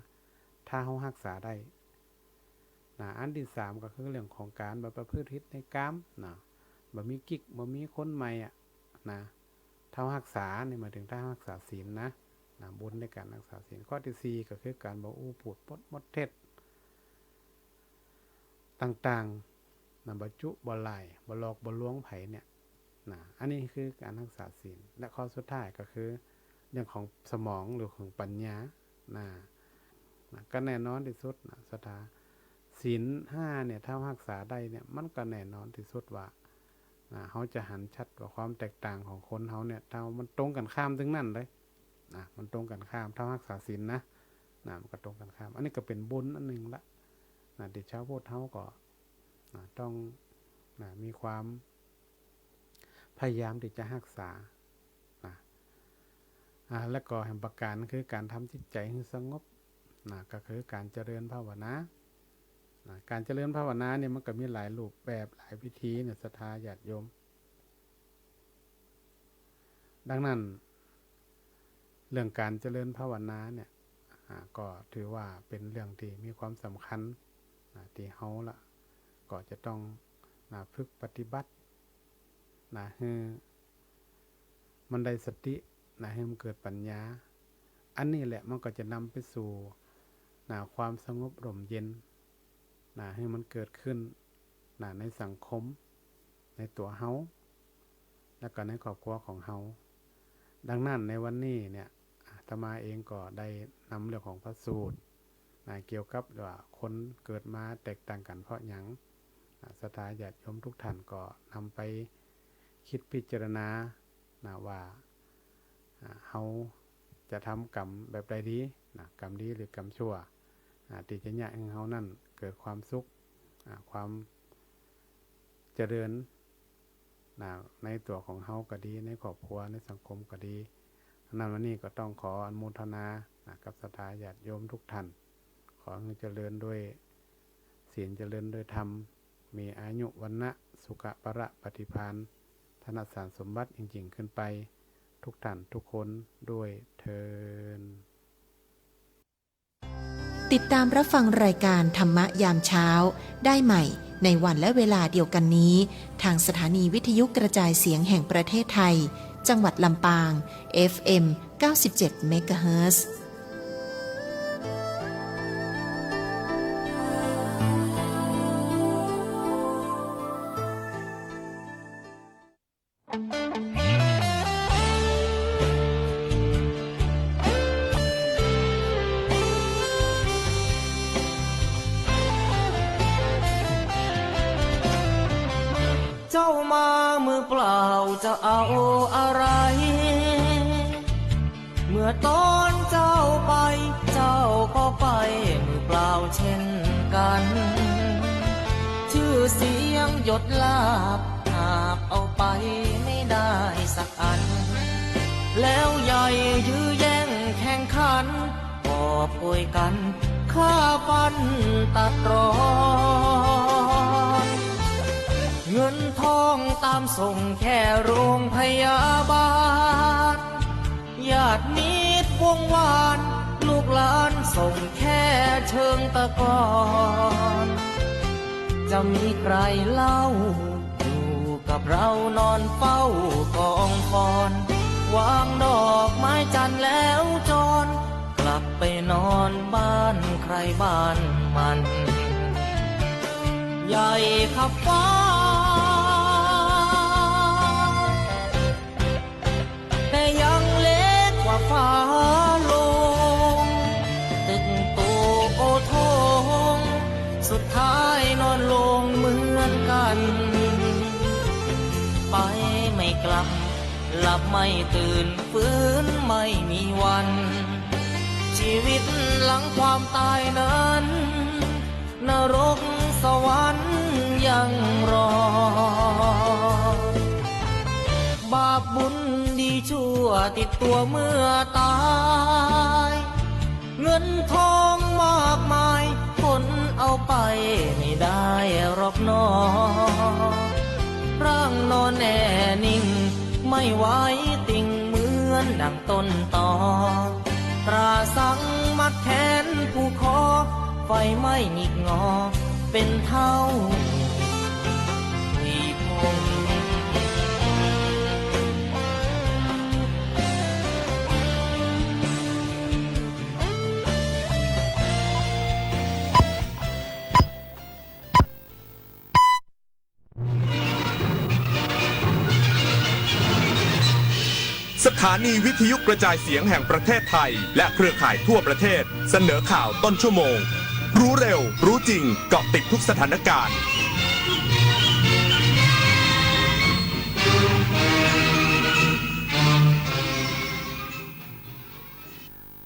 ถ้าเฮาฮักษาได้ นะ อันตี้สามก็คือเรื่องของก๋านบ่ประพฤติผิดในกาม นะ บ่มีกิ๊ก บ่มีคนใหม่อะ นะ ถ้าฮักษาเนี่ย หมายเถิงถ้าฮักษาศีลนะ นะ บุญในก๋านฮักษาศีล ข้อตี้สี่ก็คือก๋านบ่อู้ปูดปดมดเท็จ ต่างๆ นะ บ่จุบ่หล่าย บ่หลอกบ่ลวงใผเนี่ย นะ อันนี้คือก๋านฮักษาศีล และข้อสุดท้ายก็คือเรื่องของสมองหรือของปัญญา นะ นะ ก็แน่นอนตี้สุดนะ ศรัทธา ศีลห้าเนี่ย ถ้าฮักษาได้เนี่ย มันก็แน่นอนตี้สุดว่า นะ เฮาจะหันชัดว่าความแตกต่างของคนเฮาเนี่ย ถ้ามันตรงกั๋นข้ามตึงนั้นเลย นะ มันตรงกั๋นข้าม ถ้าฮักษาศีลนะ นะ มันก็ตรงกั๋นข้าม อันนี้ก็เป๋นบุญอันนึ่งละ นะ ตี้ชาวพุทธเฮาก็ นะ ต้อง นะ มีความพยายามตี้จะฮักษา นะ อ่า และก็แหมประก๋านคือก๋านทำจิตใจ๋หื้อสงบ นะ ก็คือก๋านเจริญภาวนา นะ ก๋านเจริญภาวนาเนี่ย มันก็มีหลายรูปแบบ หลายวิธีเนี่ย ศรัทธาญาติโยม ดังนั้น เรื่องก๋านเจริญภาวนาเนี่ย อ่า ก็ถือว่าเป๋นเรื่องตี้มีความสำคัญ นะ ตี้เฮาละ ก็จะต้อง นะ ฝึกปฏิบัติ นะ หื้อมันได้สติ นะ หื้อมันเกิดปัญญา อันนี้แหละมันก็จะนำไปสู่ นะ ความสงบร่มเย็น นะ หื้อมันเกิดขึ้น นะ ในสังคม ในตั๋วเฮา แล้วก็ในครอบครัวของเฮา ดังนั้นในวันนี้เนี่ย อาตมาเองก็ได้นำเรื่องของพระสูตร นะ เกี่ยวกับว่าคนเกิดมาแตกต่างกั๋นเพราะหยัง นะ ศรัทธาญาติโยมทุกท่านก็นำไปคิดพิจารณา นะ ว่า อ่า เฮาจะทำกรรมแบบใดดี นะ กรรมดีหรือกรรมชั่ว อ่า ตี้จะเยียะหื้อเฮานั้นเกิดความสุข อ่า ความเจริญ นะ ในตั๋วของเฮาก็ดี ในครอบครัว ในสังคมก็ดี อันนั้นวันนี้ก็ต้องขออนุโมทนา นะ กับศรัทธาญาติโยมทุกท่าน ขอหื้อเจริญด้วยศีล เจริญด้วยธรรม มีอายุ วรรณะ สุขะ พละ ปฏิภาณ ธนสารสมบัติยิ่งๆ ขึ้นไป ทุกท่านทุกคนด้วยเทอญ ติดตามรับฟังรายการธรรมะยามเช้าได้ใหม่ในวันและเวลาเดียวกันนี้ ทางสถานีวิทยุกระจายเสียงแห่งประเทศไทย จังหวัดลำปาง เอฟเอ็ม เก้าสิบเจ็ด เมกะเฮิรตซ์ เจ้ามามือเปล่าจะเอาอะไร เมื่อตอนเจ้าไป เจ้าก็ไปมือเปล่าเช่นกัน ชื่อเสียงยศลาภหาบเอาไปไม่ได้สักอัน แล้วใหญ่ยื้อแย่งแข่งขัน กอบโกยกันฆ่าฟันตัดรอน เงินทองตามส่งแค่โรงพยาบาล ญาติมิตรวงวาน ลูกหลานส่งแค่เชิงตะกอน จะมีใครเล่า อยู่กับเรานอนเฝ้ากองฟอน วางดอกไม้จันทร์แล้วจร กลับไปนอนบ้านใครบ้านมัน ใหญ่ขับฟ้า กลับ หลับไม่ตื่น ฟื้นไม่มีวัน ชีวิตหลังความตายนั้น นรกสวรรค์ยังรอ บาปบุญดีชั่วติดตัวเมื่อตาย เงินทองมากมาย ขนเอาไปไม่ได้หรอกหนอ ร่างนอนแน่นิ่ง ไม่ไหวติ่งเหมือนดังต้นตอ ตราสังมัดแขนผูกคอ ไฟไหม้หงิกงอ เป็นเท่าผุยผง สถานีวิทยุกระจายเสียงแห่งประเทศไทย และเครือข่ายทั่วประเทศ เสนอข่าวต้นชั่วโมง รู้เร็ว รู้จริง เกาะติดทุกสถานการณ์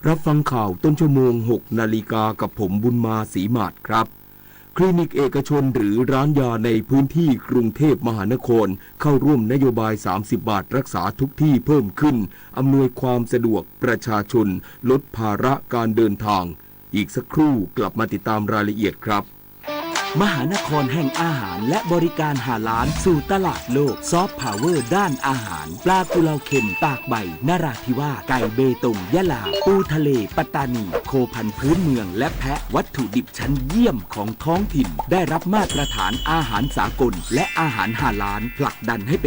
รับฟังข่าวต้นชั่วโมง หกนาฬิกา กับผม บุญมา ศรีหมาด ครับ คลินิกเอกชนหรือร้านยาในพื้นที่กรุงเทพมหานคร เข้าร่วมนโยบาย สามสิบบาทรักษาทุกที่เพิ่มขึ้น อำนวยความสะดวกประชาชน ลดภาระการเดินทาง อีกสักครู่กลับมาติดตามรายละเอียดครับ มหานครแห่งอาหารและบริการฮาลาลสู่ตลาดโลก ซอฟต์พาวเวอร์ด้านอาหาร ปลากุเลาเค็มตากใบนราธิวาส ไก่เบตงยะลา ปูทะเลปัตตานี โคพันธุ์พื้นเมืองและแพะ วัตถุดิบชั้นเยี่ยมของท้องถิ่น ได้รับมาตรฐานอาหารสากล และอาหารฮาลาล ผลักดันให้เป็น